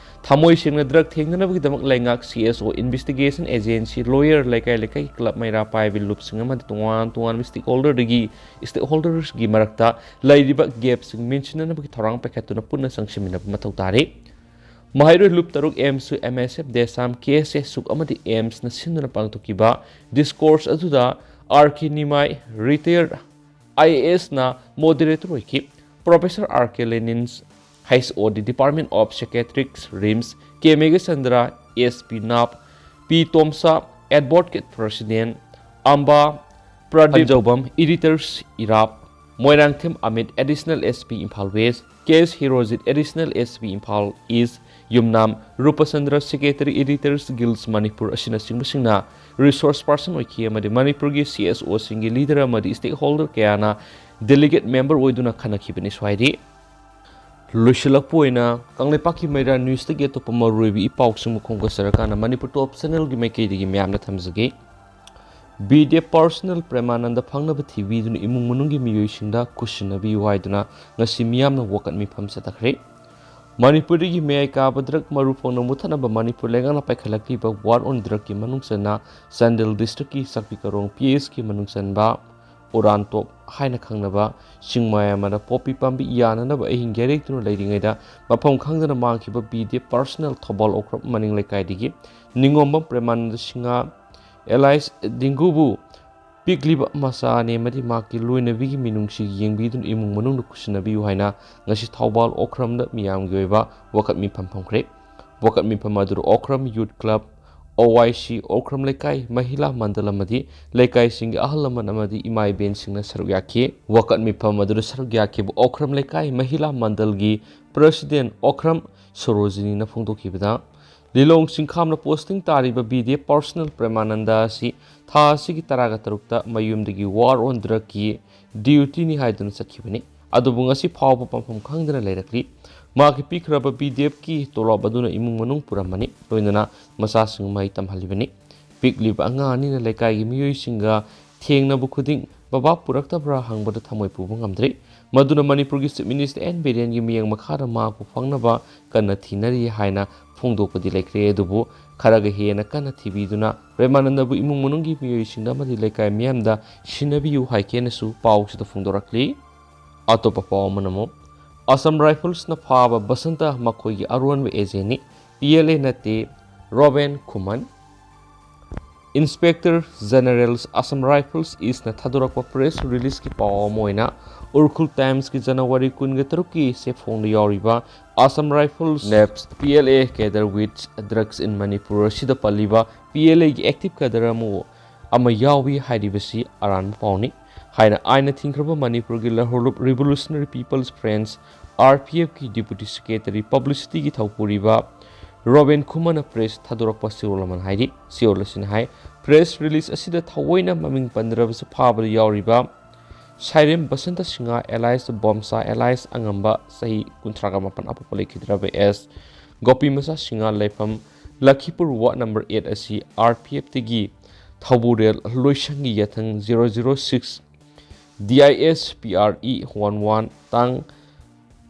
ꯊꯃꯣꯏ ꯁꯦꯡꯅ drug ꯊꯦꯡꯅꯅꯕꯒꯤꯗꯃꯛ ꯂꯩꯉꯥꯛ, C S O, investigation agency, lawyer, ꯂꯩꯀꯥꯏ ꯂꯩꯀꯥꯏꯒꯤ club, ꯃꯩꯔꯥ ꯄꯥꯏꯕꯤ ꯂꯨꯞꯁꯤꯡ ꯑꯃꯗꯤ ꯇꯣꯉꯥꯟ ꯇꯣꯉꯥꯟꯕ stakeholder ꯗꯒꯤ, stakeholders ꯀꯤ ꯃꯔꯛꯇ ꯂꯩꯔꯤꯕ gap ꯁꯤꯡ ꯃꯦꯟꯁꯤꯟꯅꯅꯕꯒꯤ ꯊꯧꯔꯥꯡ ꯄꯥꯏꯈꯠꯇꯨꯅ ꯄꯨꯟꯅ ꯆꯪꯁꯤꯟꯃꯤꯟꯅꯕ ꯃꯊꯧ ꯇꯥꯔꯤ꯫ ꯃꯍꯩꯔꯣꯏ ꯂꯨꯞ ꯇꯔꯨꯛ AIIMS ꯁꯨ, M S F, DESAM, K S A ꯁꯨꯛ ꯑꯃꯗꯤ AIIMS ꯅ ꯁꯤꯟꯗꯨꯅ ꯄꯥꯡꯊꯣꯛꯈꯤꯕ discourse ꯑꯗꯨꯗ R K Nimai, retired I A S ꯅ moderator ꯑꯣꯏꯈꯤ꯫ Professor R K Lenin, H O D, Department of Psychiatrics, RIMS, K Meghachandra, S P Nap, P Tomsa, Advocate President, Amba, Pradip Anjaobam, Editors, IRAP, Moirangthem Amit, Additional S P Imphal West, K S ꯍꯤꯔꯣꯖꯤꯠ, Additional S P Imphal East, Yumnam ꯔꯨꯄꯆꯟꯗ꯭ꯔ, Secretary, Editors Guilds Manipur ꯑꯁꯤꯅꯆꯤꯡꯕꯁꯤꯡꯅ resource person ꯑꯣꯏꯈꯤ ꯑꯃꯗꯤ ꯃꯅꯤꯄꯨꯔꯒꯤ C S O ꯁꯤꯡꯒꯤ leader ꯑꯃꯗꯤ stakeholder ꯀꯌꯥꯅ delegate member ꯑꯣꯏꯗꯨꯅ ꯈꯟꯅꯈꯤꯕꯅꯤ꯫ ꯁ꯭ꯋꯥꯏꯗꯤ ꯂꯣꯏꯁꯤꯜꯂꯛꯄ ꯑꯣꯏꯅ ꯀꯪꯂꯩꯄꯥꯛꯀꯤ ꯃꯩꯔꯥ ꯅ꯭ꯌꯨꯁꯇꯒꯤ ꯑꯇꯣꯞꯄ ꯃꯔꯨꯑꯣꯏꯕ ꯏ ꯄꯥꯎꯁꯤꯡꯕꯨ ꯈꯣꯝꯒꯠꯆꯔꯀꯥꯟꯗ ꯃꯅꯤꯄꯨꯔ ꯇꯣꯞ ꯆꯦꯅꯦꯜꯒꯤ ꯃꯥꯏꯀꯩꯗꯒꯤ ꯃꯌꯥꯝꯗ ꯊꯝꯖꯒꯦ꯫ ꯕꯤ ꯗꯦꯕ personal ꯄ꯭ꯔꯦꯃꯥꯅꯟꯗ ꯐꯪꯅꯕ ꯊꯤꯕꯤꯗꯨꯅ ꯏꯃꯨꯡ ꯃꯅꯨꯡꯒꯤ ꯃꯤꯑꯣꯏꯁꯤꯡꯗ ꯈꯨꯠꯁꯤꯟꯅꯕꯤꯌꯨ ꯍꯥꯏꯗꯨꯅ ꯉꯁꯤ ꯃꯤꯌꯥꯝꯅ ꯋꯥꯀꯠ ꯃꯤꯐꯝ ꯆꯠꯊꯈ꯭ꯔꯦ꯫ ꯃꯅꯤꯄꯨꯔꯗꯒꯤ ꯃꯌꯥꯏ ꯀꯥꯕ drug ꯃꯔꯨ ꯐꯪꯅ ꯃꯨꯠꯊꯠꯅꯕ ꯃꯅꯤꯄꯨꯔ ꯂꯩꯉꯥꯛꯅ ꯄꯥꯏꯈꯠꯂꯛꯂꯤꯕ war on drugꯀꯤ ꯃꯅꯨꯡ ꯆꯟꯅ ꯆꯥꯟꯗꯦꯜ districtꯀꯤ ꯆꯥꯛꯄꯤ ꯀꯔꯣꯡ P Hꯀꯤ ꯃꯅꯨꯡ ꯆꯟꯕ ꯎꯔꯥꯟꯇꯣꯞ ꯍꯥꯏꯅ ꯈꯪꯅꯕ ꯆꯤꯡꯃꯥꯏ ꯑꯃꯗ ꯄꯣꯄꯤ ꯄꯥꯝꯕꯤ ꯌꯥꯅꯅꯕ ꯑꯍꯤꯡ ꯌꯥꯔꯦꯛꯇꯨꯅ ꯂꯩꯔꯤꯉꯩꯗ ꯃꯐꯝ ꯈꯪꯗꯅ ꯃꯥꯡꯈꯤꯕ ꯕꯤ ꯗꯦꯕ personal ꯊꯧꯕꯥꯜ ꯑꯣꯀ꯭ꯔꯝ ꯃꯅꯤꯡ ꯂꯩꯀꯥꯏꯗꯒꯤ ꯅꯤꯉꯣꯝꯕꯝ ꯄ꯭ꯔꯦꯃꯥꯅꯟꯗ ꯁꯤꯡꯍ alias ꯗꯤꯡꯒꯨꯕꯨ ꯄꯤꯛꯂꯤꯕ ꯃꯆꯥꯅꯤ ꯑꯃꯗꯤ ꯃꯍꯥꯛꯀꯤ ꯂꯣꯏꯅꯕꯤꯒꯤ ꯃꯤꯅꯨꯡꯁꯤ ꯌꯦꯡꯕꯤꯗꯨꯅ ꯏꯃꯨꯡ ꯃꯅꯨꯡꯗ ꯈꯨꯠꯁꯤꯟꯅꯕꯤꯌꯨ ꯍꯥꯏꯅ ꯉꯁꯤ ꯊꯧꯕꯥꯜ ꯑꯣꯀ꯭ꯔꯝꯗ ꯃꯤꯌꯥꯝꯒꯤ ꯑꯣꯏꯕ ꯋꯥꯀꯠ ꯃꯤꯐꯝ ꯐꯝꯈ꯭ꯔꯦ꯫ ꯋꯥꯀꯠ ꯃꯤꯐꯝ ꯑꯗꯨꯗ Okram Youth Club, O I C Okram ꯂꯩꯀꯥꯏ ꯃꯍꯤꯂꯥ ꯃꯟꯗꯜ ꯑꯃꯗꯤ ꯂꯩꯀꯥꯏꯁꯤꯡꯒꯤ ꯑꯍꯜ ꯂꯃꯟ ꯑꯃꯗꯤ ꯏꯃꯥ ꯏꯕꯦꯟꯁꯤꯡꯅ ꯁꯔꯨꯛ ꯌꯥꯈꯤ꯫ ꯋꯥꯀꯠ ꯃꯤꯐꯝ ꯑꯗꯨꯗ ꯁꯔꯨꯛ ꯌꯥꯈꯤꯕ ꯑꯣꯀ꯭ꯔꯝ ꯂꯩꯀꯥꯏ ꯃꯍꯤꯂꯥ ꯃꯟꯗꯜꯒꯤ president ꯑꯣꯀ꯭ꯔꯝ ꯁꯣꯔꯣꯖꯤꯅꯤꯅ ꯐꯣꯡꯗꯣꯛꯈꯤꯕꯗ, ꯂꯤꯂꯣꯡ ꯆꯤꯡꯈꯥꯝꯗ posting ꯇꯥꯔꯤꯕ ꯕꯤ ꯗꯦꯕ personal ꯄ꯭ꯔꯦꯃꯥꯅꯟꯗ ꯑꯁꯤ ꯊꯥ ꯑꯁꯤꯒꯤ ꯇꯔꯥꯒ ꯇꯔꯨꯛꯇ ꯃꯌꯨꯝꯗꯒꯤ war on drugꯀꯤ dutyꯅꯤ ꯍꯥꯏꯗꯨꯅ ꯆꯠꯈꯤꯕꯅꯤ꯫ ꯑꯗꯨꯕꯨ ꯉꯁꯤ ꯐꯥꯎꯕ ꯄꯟꯐꯝ ꯈꯪꯗꯅ ꯂꯩꯔꯛꯂꯤ꯫ ꯃꯍꯥꯛꯀꯤ ꯄꯤꯈ꯭ꯔꯕ ꯕꯤ ꯗꯦꯕꯀꯤ ꯇꯣꯂꯣꯞ ꯑꯗꯨꯅ ꯏꯃꯨꯡ ꯃꯅꯨꯡ ꯄꯨꯔꯝꯕꯅꯤ, ꯂꯣꯏꯅꯅ ꯃꯆꯥꯁꯤꯡ ꯃꯍꯩ ꯇꯝꯍꯜꯂꯤꯕꯅꯤ꯫ ꯄꯤꯛꯂꯤꯕ ꯑꯉꯥꯡ ꯑꯅꯤꯅ ꯂꯩꯀꯥꯏꯒꯤ ꯃꯤꯑꯣꯏꯁꯤꯡꯒ ꯊꯦꯡꯅꯕ ꯈꯨꯗꯤꯡ ꯕꯕꯥ ꯄꯨꯔꯛꯇꯕ꯭ꯔꯥ ꯍꯪꯕꯗ ꯊꯃꯣꯏ ꯄꯨꯕ ꯉꯝꯗ꯭ꯔꯤ꯫ ꯃꯗꯨꯅ ꯃꯅꯤꯄꯨꯔꯒꯤ Chief Minister ꯑꯦꯟ ꯕꯤꯔꯦꯟꯒꯤ ꯃꯤꯠꯌꯦꯡ ꯃꯈꯥꯗ ꯃꯍꯥꯛꯄꯨ ꯐꯪꯅꯕ ꯀꯟꯅ ꯊꯤꯅꯔꯤ ꯍꯥꯏꯅ ꯐꯣꯡꯗꯣꯛꯄꯗꯤ ꯂꯩꯈ꯭ꯔꯦ꯫ ꯑꯗꯨꯕꯨ ꯈꯔꯒ ꯍꯦꯟꯅ ꯀꯟꯅ ꯊꯤꯕꯤꯗꯨꯅ ꯄ꯭ꯔꯦꯃꯥꯅꯟꯗꯕꯨ ꯏꯃꯨꯡ ꯃꯅꯨꯡꯒꯤ ꯃꯤꯑꯣꯏꯁꯤꯡꯗ ꯑꯃꯗꯤ ꯂꯩꯀꯥꯏ ꯃꯤꯌꯥꯝꯗ ꯁꯤꯟꯅꯕꯤꯌꯨ ꯍꯥꯏꯒꯦꯅꯁꯨ ꯄꯥꯎꯁꯤꯗ ꯐꯣꯡꯗꯣꯔꯛꯂꯤ꯫ ꯑꯇꯣꯞꯄ ꯄꯥꯎ ꯑꯃꯅ ꯑꯃꯨꯛ, Assam Riflesꯅ ꯐꯥꯕ ꯕꯁꯟꯇ ꯃꯈꯣꯏꯒꯤ ꯑꯔꯣꯟꯕ agentꯅꯤ, P L A ꯅꯠꯇꯦ, ꯔꯣꯕꯦꯟ ꯈꯨꯃꯟ꯫ Inspector General Assam Rifles Eastꯅ ꯊꯥꯗꯣꯔꯛꯄ press releaseꯀꯤ ꯄꯥꯎ ꯑꯃ ꯑꯣꯏꯅ, ꯎꯔꯈꯨꯜ Timesꯀꯤ January ꯀꯨꯟꯒ ꯇꯔꯨꯛꯀꯤ ꯆꯦꯐꯣꯡꯗ ꯌꯥꯎꯔꯤꯕ Assam Rifles NAPS P L A cadre with drugs in Manipur ꯑꯁꯤꯗ ꯄꯜꯂꯤꯕ P L Aꯒꯤ active cadre ꯑꯃꯕꯨ ꯑꯃ ꯌꯥꯎꯏ ꯍꯥꯏꯔꯤꯕꯁꯤ ꯑꯔꯥꯟꯕ ꯄꯥꯎꯅꯤ ꯍꯥꯏꯅ ꯑꯥꯏꯟꯅ ꯊꯤꯡꯈ꯭ꯔꯕ ꯃꯅꯤꯄꯨꯔꯒꯤ ꯂꯍꯧꯔꯨꯞ Revolutionary People's Front, R P F ꯀꯤ Deputy Secretary Publicity ꯒꯤ ꯊꯧꯄꯨꯔꯤꯕ ꯔꯣꯕꯤꯟ ꯈꯨꯃꯟꯅ press ꯊꯥꯗꯣꯔꯛꯄ ꯆꯦꯔꯣꯜ ꯑꯃꯅ ꯍꯥꯏꯔꯤ꯫ ꯆꯦꯔꯣꯜ ꯑꯁꯤꯅ ꯍꯥꯏ, press release ꯑꯁꯤꯗ ꯊꯑꯣꯏꯅ ꯃꯃꯤꯡ ꯄꯟꯗ꯭ꯔꯕꯁꯨ ꯐꯥꯕꯗ ꯌꯥꯎꯔꯤꯕ ꯁꯥꯏꯔꯦꯝ ꯕꯁꯟꯇ ꯁꯤꯡꯍ alias ꯕꯣꯝꯁꯥ alias ꯑꯉꯝꯕ ꯆꯍꯤ ꯀꯨꯟꯊ꯭ꯔꯥꯒ ꯃꯥꯄꯟ ꯑꯄꯣꯛꯄ ꯂꯩꯈꯤꯗ꯭ꯔꯕ ꯑꯦꯁ ꯒꯣꯄꯤꯃꯆꯥ ꯁꯤꯡꯍ ꯂꯩꯐꯝ ꯂꯈꯤꯄꯨꯔ ward number eight ꯑꯁꯤ R P F ꯇꯒꯤ ꯊꯧꯕꯨꯔꯦꯜ ꯂꯣꯏꯁꯪꯒꯤ ꯌꯥꯊꯪ zero zero six D I S P R E one one ꯇꯥꯡ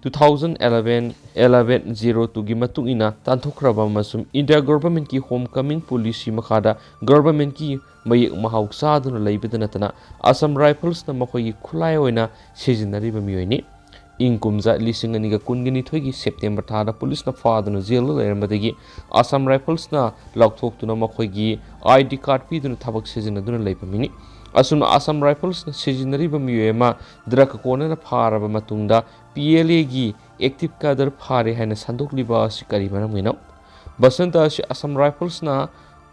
two thousand eleven eleven zero two ꯒꯤ ꯃꯇꯨꯡ ꯏꯟꯅ ꯇꯥꯟꯊꯣꯛꯈ꯭ꯔꯕ ꯑꯃꯁꯨꯡ India Government ꯀꯤ Homecoming Policy ꯃꯈꯥꯗ Government ꯀꯤ ꯃꯌꯦꯛ ꯃꯍꯥꯎ ꯆꯥꯗꯨꯅ ꯂꯩꯕꯗ ꯅꯠꯇꯅ Assam Rifles ꯅ ꯃꯈꯣꯏꯒꯤ ꯈꯨꯠꯂꯥꯏ ꯑꯣꯏꯅ ꯁꯤꯖꯤꯟꯅꯔꯤꯕ ꯃꯤꯑꯣꯏꯅꯤ꯫ ꯏꯪ ꯀꯨꯝꯖꯥ ꯂꯤꯁꯤꯡ ꯑꯅꯤꯒ ꯀꯨꯟꯒ ꯅꯤꯊꯣꯏꯒꯤ September ꯊꯥꯗ ꯄꯨꯂꯤꯁꯅ ꯐꯥꯗꯨꯅ ꯖꯦꯜꯗ ꯂꯩꯔꯝꯕꯗꯒꯤ Assam Rifles ꯅ ꯂꯥꯎꯊꯣꯛꯇꯨꯅ ꯃꯈꯣꯏꯒꯤ I D card ꯄꯤꯗꯨꯅ ꯊꯕꯛ ꯁꯤꯖꯤꯟꯅꯗꯨꯅ ꯂꯩꯕ ꯃꯤꯅꯤ꯫ ꯑꯁꯨꯝꯅ Assam Rifles ꯅ ꯁꯤꯖꯤꯟꯅꯔꯤꯕ ꯃꯤꯑꯣꯏ ꯑꯃ drug ꯀꯣꯟꯅꯅ ꯐꯥꯔꯕ ꯃꯇꯨꯡꯗ P L A ꯒꯤ active cadre ꯐꯥꯔꯦ ꯍꯥꯏꯅ ꯁꯟꯗꯣꯛꯂꯤꯕ ꯑꯁꯤ ꯀꯔꯤ ꯃꯔꯝꯒꯤꯅꯣ? ꯕꯁꯟꯇ ꯑꯁꯤ Assam Rifles ꯅ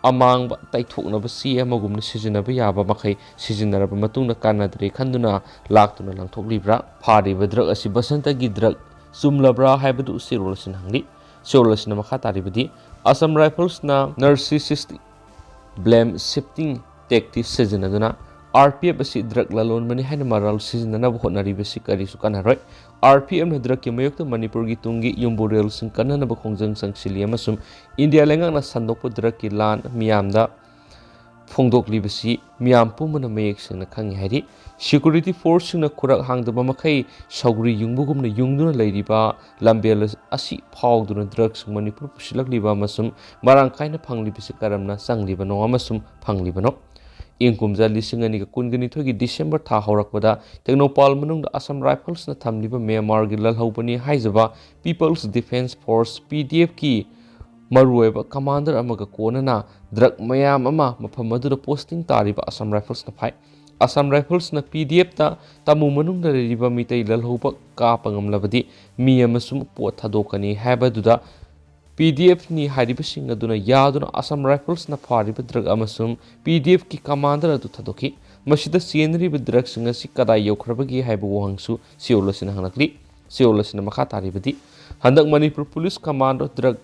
ꯑꯃꯥꯡꯕ ꯇꯩꯊꯣꯛꯅꯕ ꯆꯦ ꯑꯃꯒꯨꯝꯅ ꯁꯤꯖꯤꯟꯅꯕ ꯌꯥꯕ ꯃꯈꯩ ꯁꯤꯖꯤꯟꯅꯔꯕ ꯃꯇꯨꯡꯗ ꯀꯥꯟꯅꯗ꯭ꯔꯦ ꯈꯟꯗꯨꯅ ꯂꯥꯛꯇꯨꯅ ꯂꯪꯊꯣꯛꯂꯤꯕ꯭ꯔꯥ? ꯐꯥꯔꯤꯕ drug ꯑꯁꯤ ꯕꯁꯟꯇꯒꯤ drug ꯆꯨꯝꯂꯕ꯭ꯔꯥ ꯍꯥꯏꯕꯗꯨ ꯆꯦꯔꯣꯜ ꯑꯁꯤꯅ ꯍꯪꯂꯤ꯫ ꯆꯦꯔꯣꯜ ꯑꯁꯤꯅ ꯃꯈꯥ ꯇꯥꯔꯤꯕꯗꯤ, Assam Rifles ꯅ narcissistic blame shifting tactics ꯁꯤꯖꯤꯟꯅꯗꯨꯅ R P F ꯑꯁꯤ drug ꯂꯂꯣꯟꯕꯅꯤ ꯍꯥꯏꯅ ꯃꯔꯥꯜ ꯁꯤꯖꯤꯟꯅꯅꯕ ꯍꯣꯠꯅꯔꯤꯕꯁꯤ ꯀꯔꯤꯁꯨ ꯀꯥꯟꯅꯔꯣꯏ꯫ R P F ꯅ drug ꯀꯤ ꯃꯥꯌꯣꯛꯇ ꯃꯅꯤꯄꯨꯔꯒꯤ ꯇꯨꯡꯒꯤ ꯌꯨꯝꯕꯨꯔꯦꯜꯁꯤꯡ ꯀꯟꯅꯅꯕ ꯈꯣꯡꯖꯪ ꯆꯪꯁꯤꯜꯂꯤ ꯑꯃꯁꯨꯡ India ꯂꯩꯉꯥꯛꯅ ꯁꯟꯗꯣꯛꯄ drug ꯀꯤ ꯂꯥꯟ ꯃꯤꯌꯥꯝꯗ ꯐꯣꯡꯗꯣꯛꯂꯤꯕꯁꯤ ꯃꯤꯌꯥꯝ ꯄꯨꯝꯕꯅ ꯃꯌꯦꯛ ꯁꯦꯡꯅ ꯈꯪꯏ ꯍꯥꯏꯔꯤ꯫ Security force ꯁꯤꯡꯅ ꯈꯨꯔꯥꯛ ꯍꯥꯡꯗꯕ ꯃꯈꯩ ꯁꯧꯒ꯭ꯔꯤ ꯌꯨꯡꯕꯒꯨꯝꯅ ꯌꯨꯡꯗꯨꯅ ꯂꯩꯔꯤꯕ ꯂꯝꯕꯦꯜ ꯑꯁꯤ ꯐꯥꯎꯗꯨꯅ drugs ꯁꯤꯡ ꯃꯅꯤꯄꯨꯔ ꯄꯨꯁꯤꯜꯂꯛꯂꯤꯕ ꯑꯃꯁꯨꯡ ꯃꯔꯥꯡ ꯀꯥꯏꯅ ꯐꯪꯂꯤꯕꯁꯤ ꯀꯔꯝꯅ ꯆꯪꯂꯤꯕꯅꯣ ꯑꯃꯁꯨꯡ ꯐꯪꯂꯤꯕꯅꯣ? ꯏꯪ ꯀꯨꯝꯖꯥ ꯂꯤꯁꯤꯡ ꯑꯅꯤꯒ ꯀꯨꯟꯒ ꯅꯤꯊꯣꯏꯒꯤ December ꯊꯥ ꯍꯧꯔꯛꯄꯗ ꯇꯦꯡꯅꯧꯄꯥꯜ ꯃꯅꯨꯡꯗ Assam Rifles ꯅ ꯊꯝꯂꯤꯕ ꯃ꯭ꯌꯥꯟꯃꯥꯔꯒꯤ ꯂꯜꯍꯧꯕꯅꯤ ꯍꯥꯏꯖꯕ People's Defence Force, P D F ꯀꯤ ꯃꯔꯨꯑꯣꯏꯕ commander ꯑꯃꯒ ꯀꯣꯟꯅꯅ drug ꯃꯌꯥꯝ ꯑꯃ ꯃꯐꯝ ꯑꯗꯨꯗ posting ꯇꯥꯔꯤꯕ Assam Rifles ꯅ ꯐꯥꯏ꯫ Assam Rifles ꯅ P D F ꯇ ꯇꯥꯃꯨ ꯃꯅꯨꯡꯗ ꯂꯩꯔꯤꯕ ꯃꯤꯇꯩ ꯂꯜꯍꯧꯕ ꯀꯥꯞꯄ ꯉꯝꯂꯕꯗꯤ ꯃꯤ ꯑꯃꯁꯨꯡ ꯄꯣꯠ ꯊꯥꯗꯣꯛꯀꯅꯤ ꯍꯥꯏꯕꯗꯨꯗ ꯄꯤ ꯗꯤ ꯑꯦꯐꯅꯤ ꯍꯥꯏꯔꯤꯕꯁꯤꯡ ꯑꯗꯨꯅ ꯌꯥꯗꯨꯅ Assam Riflesꯅ ꯐꯥꯔꯤꯕ drug ꯑꯃꯁꯨꯡ ꯄꯤ ꯗꯤ ꯑꯦꯐꯀꯤ commander ꯑꯗꯨ ꯊꯥꯗꯣꯛꯈꯤ꯫ ꯃꯁꯤꯗ ꯆꯦꯟꯅꯔꯤꯕ drugꯁꯤꯡ ꯑꯁꯤ ꯀꯗꯥꯏ ꯌꯧꯈ꯭ꯔꯕꯒꯦ ꯍꯥꯏꯕ ꯋꯥꯍꯪꯁꯨ ꯁꯤꯑꯣꯜ ꯑꯁꯤꯅ ꯍꯪꯂꯛꯂꯤ꯫ ꯁꯤꯑꯣꯜ ꯑꯁꯤꯅ ꯃꯈꯥ ꯇꯥꯔꯤꯕꯗꯤ, ꯍꯟꯗꯛ ꯃꯅꯤꯄꯨꯔ police commando drug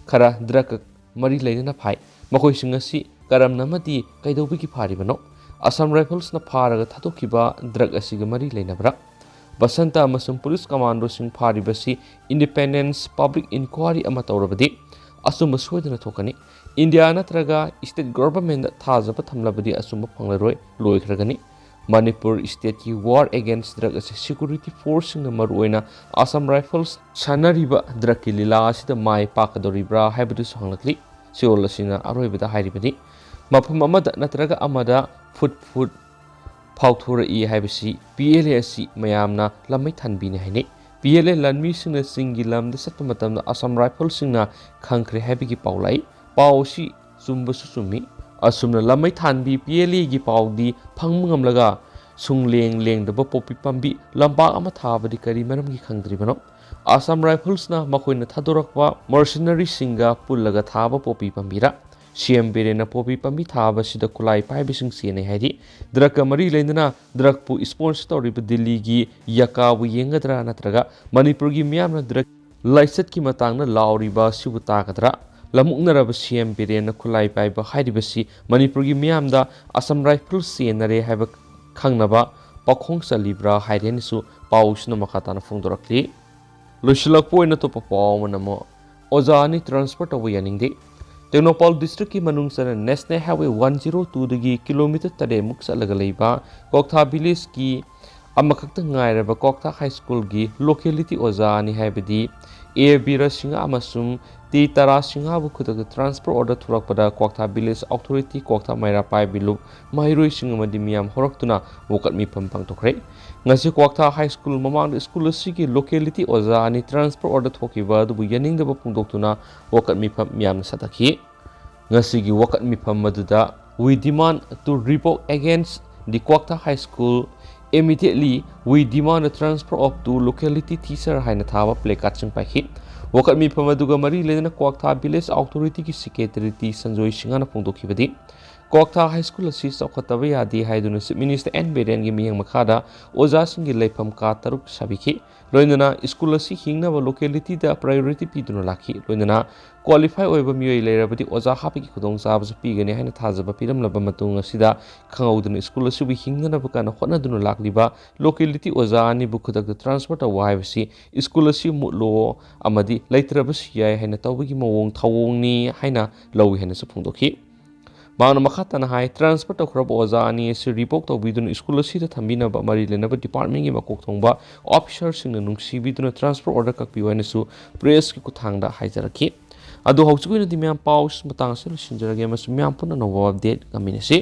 ꯈꯔ drug ꯃꯔꯤ ꯂꯩꯅꯅ ꯐꯥꯏ꯫ ꯃꯈꯣꯏꯁꯤꯡ ꯑꯁꯤ ꯀꯔꯝꯅ ꯑꯃꯗꯤ ꯀꯩꯗꯧꯕꯒꯤ ꯐꯥꯔꯤꯕꯅꯣ? Assam Riflesꯅ ꯐꯥꯔꯒ ꯊꯥꯗꯣꯛꯈꯤꯕ drug ꯑꯁꯤꯒ ꯃꯔꯤ ꯂꯩꯅꯕ꯭ꯔꯥ? ꯕꯁꯟꯇ ꯑꯃꯁꯨꯡ police commandoꯁꯤꯡ ꯐꯥꯔꯤꯕꯁꯤ independence public inquiry ꯑꯃ ꯇꯧꯔꯕꯗꯤ ꯑꯆꯨꯝꯕ ꯁꯣꯏꯗꯅ ꯊꯣꯛꯀꯅꯤ꯫ ꯏꯟꯗꯤꯌꯥ ꯅꯠꯇ꯭ꯔꯒ state governmentꯗ ꯊꯥꯖꯕ ꯊꯝꯂꯕꯗꯤ ꯑꯆꯨꯝꯕ ꯐꯪꯂꯔꯣꯏ, ꯂꯣꯏꯈ꯭ꯔꯒꯅꯤ꯫ ꯃꯅꯤꯄꯨꯔ stateꯀꯤ war against drug ꯑꯁꯤ security forceꯁꯤꯡꯅ ꯃꯔꯨꯑꯣꯏꯅ Assam Rifles ꯁꯥꯟꯅꯔꯤꯕ drugꯀꯤ ꯂꯤꯂꯥ ꯑꯁꯤꯗ ꯃꯥꯏ ꯄꯥꯛꯀꯗꯧꯔꯤꯕ꯭ꯔꯥ ꯍꯥꯏꯕꯗꯨꯁꯨ ꯍꯪꯂꯛꯂꯤ꯫ ꯁꯤꯑꯣꯜ ꯑꯁꯤꯅ ꯑꯔꯣꯏꯕꯗ ꯍꯥꯏꯔꯤꯕꯗꯤ, ꯃꯐꯝ ꯑꯃꯗ ꯅꯠꯇ꯭ꯔꯒ ꯑꯃꯗ ꯐꯨꯠ ꯐꯨꯠ ꯐꯥꯎꯊꯣꯔꯛꯏ ꯍꯥꯏꯕꯁꯤ P L A ꯑꯁꯤ ꯃꯌꯥꯝꯅ ꯂꯝꯃꯩ ꯊꯥꯟꯕꯤꯅꯤ ꯍꯥꯏꯅꯩ꯫ P L A ꯂꯥꯟꯃꯤꯁꯤꯡꯅ ꯆꯤꯡꯒꯤ ꯂꯝꯗ ꯆꯠꯄ ꯃꯇꯝꯗ Assam Riflesꯁꯤꯡꯅ ꯈꯪꯈ꯭ꯔꯦ ꯍꯥꯏꯕꯒꯤ ꯄꯥꯎ ꯂꯥꯛꯏ꯫ ꯄꯥꯎ ꯑꯁꯤ ꯆꯨꯝꯕꯁꯨ ꯆꯨꯝꯃꯤ꯫ ꯑꯁꯨꯝꯅ ꯂꯝꯃꯩ ꯊꯥꯟꯕꯤ P L Aꯒꯤ ꯄꯥꯎꯗꯤ ꯐꯪꯕ ꯉꯝꯂꯒ ꯁꯨꯡꯂꯦꯡ ꯂꯦꯡꯗꯕ ꯄꯣꯄꯤ ꯄꯥꯝꯕꯤ ꯂꯝꯄꯥꯛ ꯑꯃ ꯊꯥꯕꯗꯤ ꯀꯔꯤ ꯃꯔꯝꯒꯤ ꯈꯪꯗ꯭ꯔꯤꯕꯅꯣ? Assam Riflesꯅ ꯃꯈꯣꯏꯅ ꯊꯥꯗꯣꯔꯛꯄ mercenaryꯁꯤꯡꯒ ꯄꯨꯜꯂꯒ ꯊꯥꯕ ꯄꯣꯄꯤ ꯄꯥꯝꯕꯤꯔ? C M ꯕꯤꯔꯦꯟꯅ ꯄꯣꯄꯤ ꯄꯥꯝꯕꯤ ꯊꯥꯕꯁꯤꯗ ꯈꯨꯠꯂꯥꯏ ꯄꯥꯏꯕꯁꯤꯡ ꯆꯦꯟꯅꯩ ꯍꯥꯏꯔꯤ꯫ Drugꯀ ꯃꯔꯤ ꯂꯩꯅꯅ drugꯄꯨ sponsor ꯇꯧꯔꯤꯕ ꯗꯤꯜꯂꯤꯒꯤ ꯌꯀꯥꯕꯨ ꯌꯦꯡꯒꯗ꯭ꯔꯥ, ꯅꯠꯇ꯭ꯔꯒ ꯃꯅꯤꯄꯨꯔꯒꯤ ꯃꯤꯌꯥꯝꯅ drug ꯂꯥꯏꯆꯠꯀꯤ ꯃꯇꯥꯡꯗ ꯂꯥꯎꯔꯤꯕ ꯑꯁꯤꯕꯨ ꯇꯥꯒꯗ꯭ꯔꯥ? ꯂꯝꯑꯣꯛꯅꯔꯕ C M ꯕꯤꯔꯦꯟꯅ ꯈꯨꯠꯂꯥꯏ ꯄꯥꯏꯕ ꯍꯥꯏꯔꯤꯕꯁꯤ ꯃꯅꯤꯄꯨꯔꯒꯤ ꯃꯤꯌꯥꯝꯗ Assam Rifles ꯆꯦꯟꯅꯔꯦ ꯍꯥꯏꯕ ꯈꯪꯅꯕ ꯄꯥꯎꯈꯣꯡ ꯆꯜꯂꯤꯕ꯭ꯔꯥ ꯍꯥꯏꯔꯦꯅꯁꯨ ꯄꯥꯎꯁꯤꯅ ꯃꯈꯥ ꯇꯥꯅ ꯐꯣꯡꯗꯣꯔꯛꯂꯤ꯫ ꯂꯣꯏꯁꯤꯜꯂꯛꯄ ꯑꯣꯏꯅ ꯑꯇꯣꯞꯄ ꯄꯥꯎ ꯑꯃꯅ ꯑꯃꯨꯛ, ꯑꯣꯖꯥ ꯑꯅꯤ transfer ꯇꯧꯕ ꯌꯥꯅꯤꯡꯗꯦ꯫ ꯇꯦꯡꯅꯧꯄꯥꯜ districtꯀꯤ ꯃꯅꯨꯡ ꯆꯟꯅ National Highway one zero twoꯗꯒꯤ kilometre ꯇꯔꯦꯠꯃꯨꯛ ꯆꯠꯂꯒ ꯂꯩꯕ ꯀ꯭ꯋꯥꯛꯊꯥ villageꯀꯤ ꯑꯃꯈꯛꯇ ꯉꯥꯏꯔꯕ ꯀ꯭ꯋꯥꯛꯊꯥ High Schoolꯒꯤ locality ꯑꯣꯖꯥ ꯑꯅꯤ, ꯍꯥꯏꯕꯗꯤ A ꯕꯤꯔꯁꯤꯡꯍ ꯑꯃꯁꯨꯡ ꯇꯤ ꯇꯔꯥꯁꯤꯡꯍꯕꯨ ꯈꯨꯗꯛꯇ transfer order ꯊꯣꯛꯂꯛꯄꯗ ꯀ꯭ꯋꯥꯛꯊꯥ village authority, ꯀ꯭ꯋꯥꯛꯊꯥ ꯃꯩꯔꯥ ꯄꯥꯏꯕꯤ ꯂꯨꯞ ꯃꯍꯩꯔꯣꯏꯁꯤꯡ ꯑꯃꯗꯤ ꯃꯤꯌꯥꯝ ꯍꯧꯔꯛꯇꯨꯅ ꯋꯥꯀꯠ ꯃꯤꯐꯝ ꯄꯥꯡꯊꯣꯛꯈ꯭ꯔꯦ꯫ ꯉꯁꯤ ꯀ꯭ꯋꯥꯛꯊꯥ High School ꯃꯃꯥꯡꯗ school ꯑꯁꯤꯒꯤ locality ꯑꯣꯖꯥ ꯑꯅꯤ transfer order ꯊꯣꯛꯈꯤꯕ ꯑꯗꯨꯕꯨ ꯌꯥꯅꯤꯡꯗꯕ ꯐꯣꯡꯗꯣꯛꯇꯨꯅ ꯋꯥꯀꯠ ꯃꯤꯐꯝ ꯃꯤꯌꯥꯝꯅ ꯁꯥꯗꯈꯤ꯫ ꯉꯁꯤꯒꯤ ꯋꯥꯀꯠ ꯃꯤꯐꯝ ꯑꯗꯨꯗ, "We demand to revoke against the Kwakta High School, immediately we demand the transfer of two locality teacher" ꯍꯥꯏꯅ ꯊꯥꯕ placardꯁꯤꯡ ꯄꯥꯏꯈꯤ꯫ ꯋꯥꯀꯠ ꯃꯤꯐꯝ ꯑꯗꯨꯒ ꯃꯔꯤ ꯂꯩꯅꯅ ꯀ꯭ꯋꯥꯛꯊꯥ ꯚꯤꯂꯦꯖ ꯑꯣꯊꯣꯔꯤꯇꯤꯒꯤ ꯁꯦꯀ꯭ꯔꯦꯇꯔꯤ ꯇꯤ ꯁꯟꯖꯣꯏ ꯁꯤꯡꯍꯅ ꯐꯣꯡꯗꯣꯛꯈꯤꯕꯗꯤ, ꯀ꯭ꯋꯥꯛꯊꯥ ꯍꯥꯏ ꯁ꯭ꯀꯨꯜ ꯑꯁꯤ ꯆꯥꯎꯈꯠꯇꯕ ꯌꯥꯗꯦ ꯍꯥꯏꯗꯨꯅ ꯆꯤꯐ ꯃꯤꯅꯤꯁꯇꯔ ꯑꯦꯟ ꯕꯤꯔꯦꯟꯒꯤ ꯃꯤꯠꯌꯦꯡ ꯃꯈꯥꯗ ꯑꯣꯖꯥꯁꯤꯡꯒꯤ ꯂꯩꯐꯝ ꯀꯥ ꯇꯔꯨꯛ ꯁꯥꯕꯤꯈꯤ꯫ ꯂꯣꯏꯅꯅ ꯁ꯭ꯀꯨꯜ ꯑꯁꯤ ꯍꯤꯡꯅꯕ ꯂꯣꯀꯦꯂꯤꯇꯤꯗ ꯄ꯭ꯔꯥꯏꯌꯣꯔꯤꯇꯤ ꯄꯤꯗꯨꯅ ꯂꯥꯛꯈꯤ꯫ ꯂꯣꯏꯅꯅ ꯀ꯭ꯋꯥꯂꯤꯐꯥꯏ ꯑꯣꯏꯕ ꯃꯤꯑꯣꯏ ꯂꯩꯔꯕꯗꯤ ꯑꯣꯖꯥ ꯍꯥꯞꯄꯒꯤ ꯈꯨꯗꯣꯡꯆꯥꯕꯁꯨ ꯄꯤꯒꯅꯤ ꯍꯥꯏꯅ ꯊꯥꯖꯕ ꯄꯤꯔꯝꯂꯕ ꯃꯇꯨꯡ ꯑꯁꯤꯗ ꯈꯪꯍꯧꯗꯅ ꯁ꯭ꯀꯨꯜ ꯑꯁꯤꯕꯨ ꯍꯤꯡꯅꯅꯕ ꯀꯟꯅ ꯍꯣꯠꯅꯗꯨꯅ ꯂꯥꯛꯂꯤꯕ ꯂꯣꯀꯦꯂꯤꯇꯤ ꯑꯣꯖꯥ ꯑꯅꯤꯕꯨ ꯈꯨꯗꯛꯇ ꯇ꯭ꯔꯥꯟꯁꯐꯔ ꯇꯧꯕ ꯍꯥꯏꯕꯁꯤ ꯁ꯭ꯀꯨꯜ ꯑꯁꯤ ꯃꯨꯠꯂꯣ ꯑꯃꯗꯤ ꯂꯩꯇ꯭ꯔꯕꯁꯨ ꯌꯥꯏ ꯍꯥꯏꯅ ꯇꯧꯕꯒꯤ ꯃꯑꯣꯡ ꯊꯧꯑꯣꯡꯅꯤ ꯍꯥꯏꯅ ꯂꯧꯏ ꯍꯥꯏꯅꯁꯨ ꯐꯣꯡꯗꯣꯛꯈꯤ꯫ ꯃꯍꯥꯛꯅ ꯃꯈꯥ ꯇꯥꯅ ꯍꯥꯏ, ꯇ꯭ꯔꯥꯟꯁꯐꯔ ꯇꯧꯈ꯭ꯔꯕ ꯑꯣꯖꯥ ꯑꯅꯤ ꯑꯁꯤ ꯔꯤꯚꯣꯛ ꯇꯧꯕꯤꯗꯨꯅ ꯁ꯭ꯀꯨꯜ ꯑꯁꯤꯗ ꯊꯝꯕꯤꯅꯕ ꯃꯔꯤ ꯂꯩꯅꯕ ꯗꯤꯄꯥꯔꯠꯃꯦꯟꯒꯤ ꯃꯀꯣꯛ ꯊꯣꯡꯕ ꯑꯣꯐꯤꯁꯔꯁꯤꯡꯅ ꯅꯨꯡꯁꯤꯕꯤꯗꯨꯅ ꯇ꯭ꯔꯥꯟꯁꯐꯔ ꯑꯣꯔꯗꯔ ꯀꯛꯄꯤꯌꯨ ꯍꯥꯏꯅꯁꯨ ꯄ꯭ꯔꯦꯁꯀꯤ ꯈꯨꯠꯊꯥꯡꯗ ꯍꯥꯏꯖꯔꯛꯈꯤ꯫ ꯑꯗꯨ ꯍꯧꯖꯤꯛꯀꯤ ꯑꯣꯏꯅꯗꯤ ꯃꯌꯥꯝ ꯄꯥꯎ ꯃꯇꯥꯡ ꯑꯁꯤꯗ ꯂꯣꯏꯁꯤꯟꯖꯔꯒꯦ ꯑꯃꯁꯨꯡ ꯃꯌꯥꯝ ꯄꯨꯟꯅ ꯑꯅꯧꯕ ꯑꯞꯗꯦꯠ ꯉꯝꯃꯤꯟꯅꯁꯤ꯫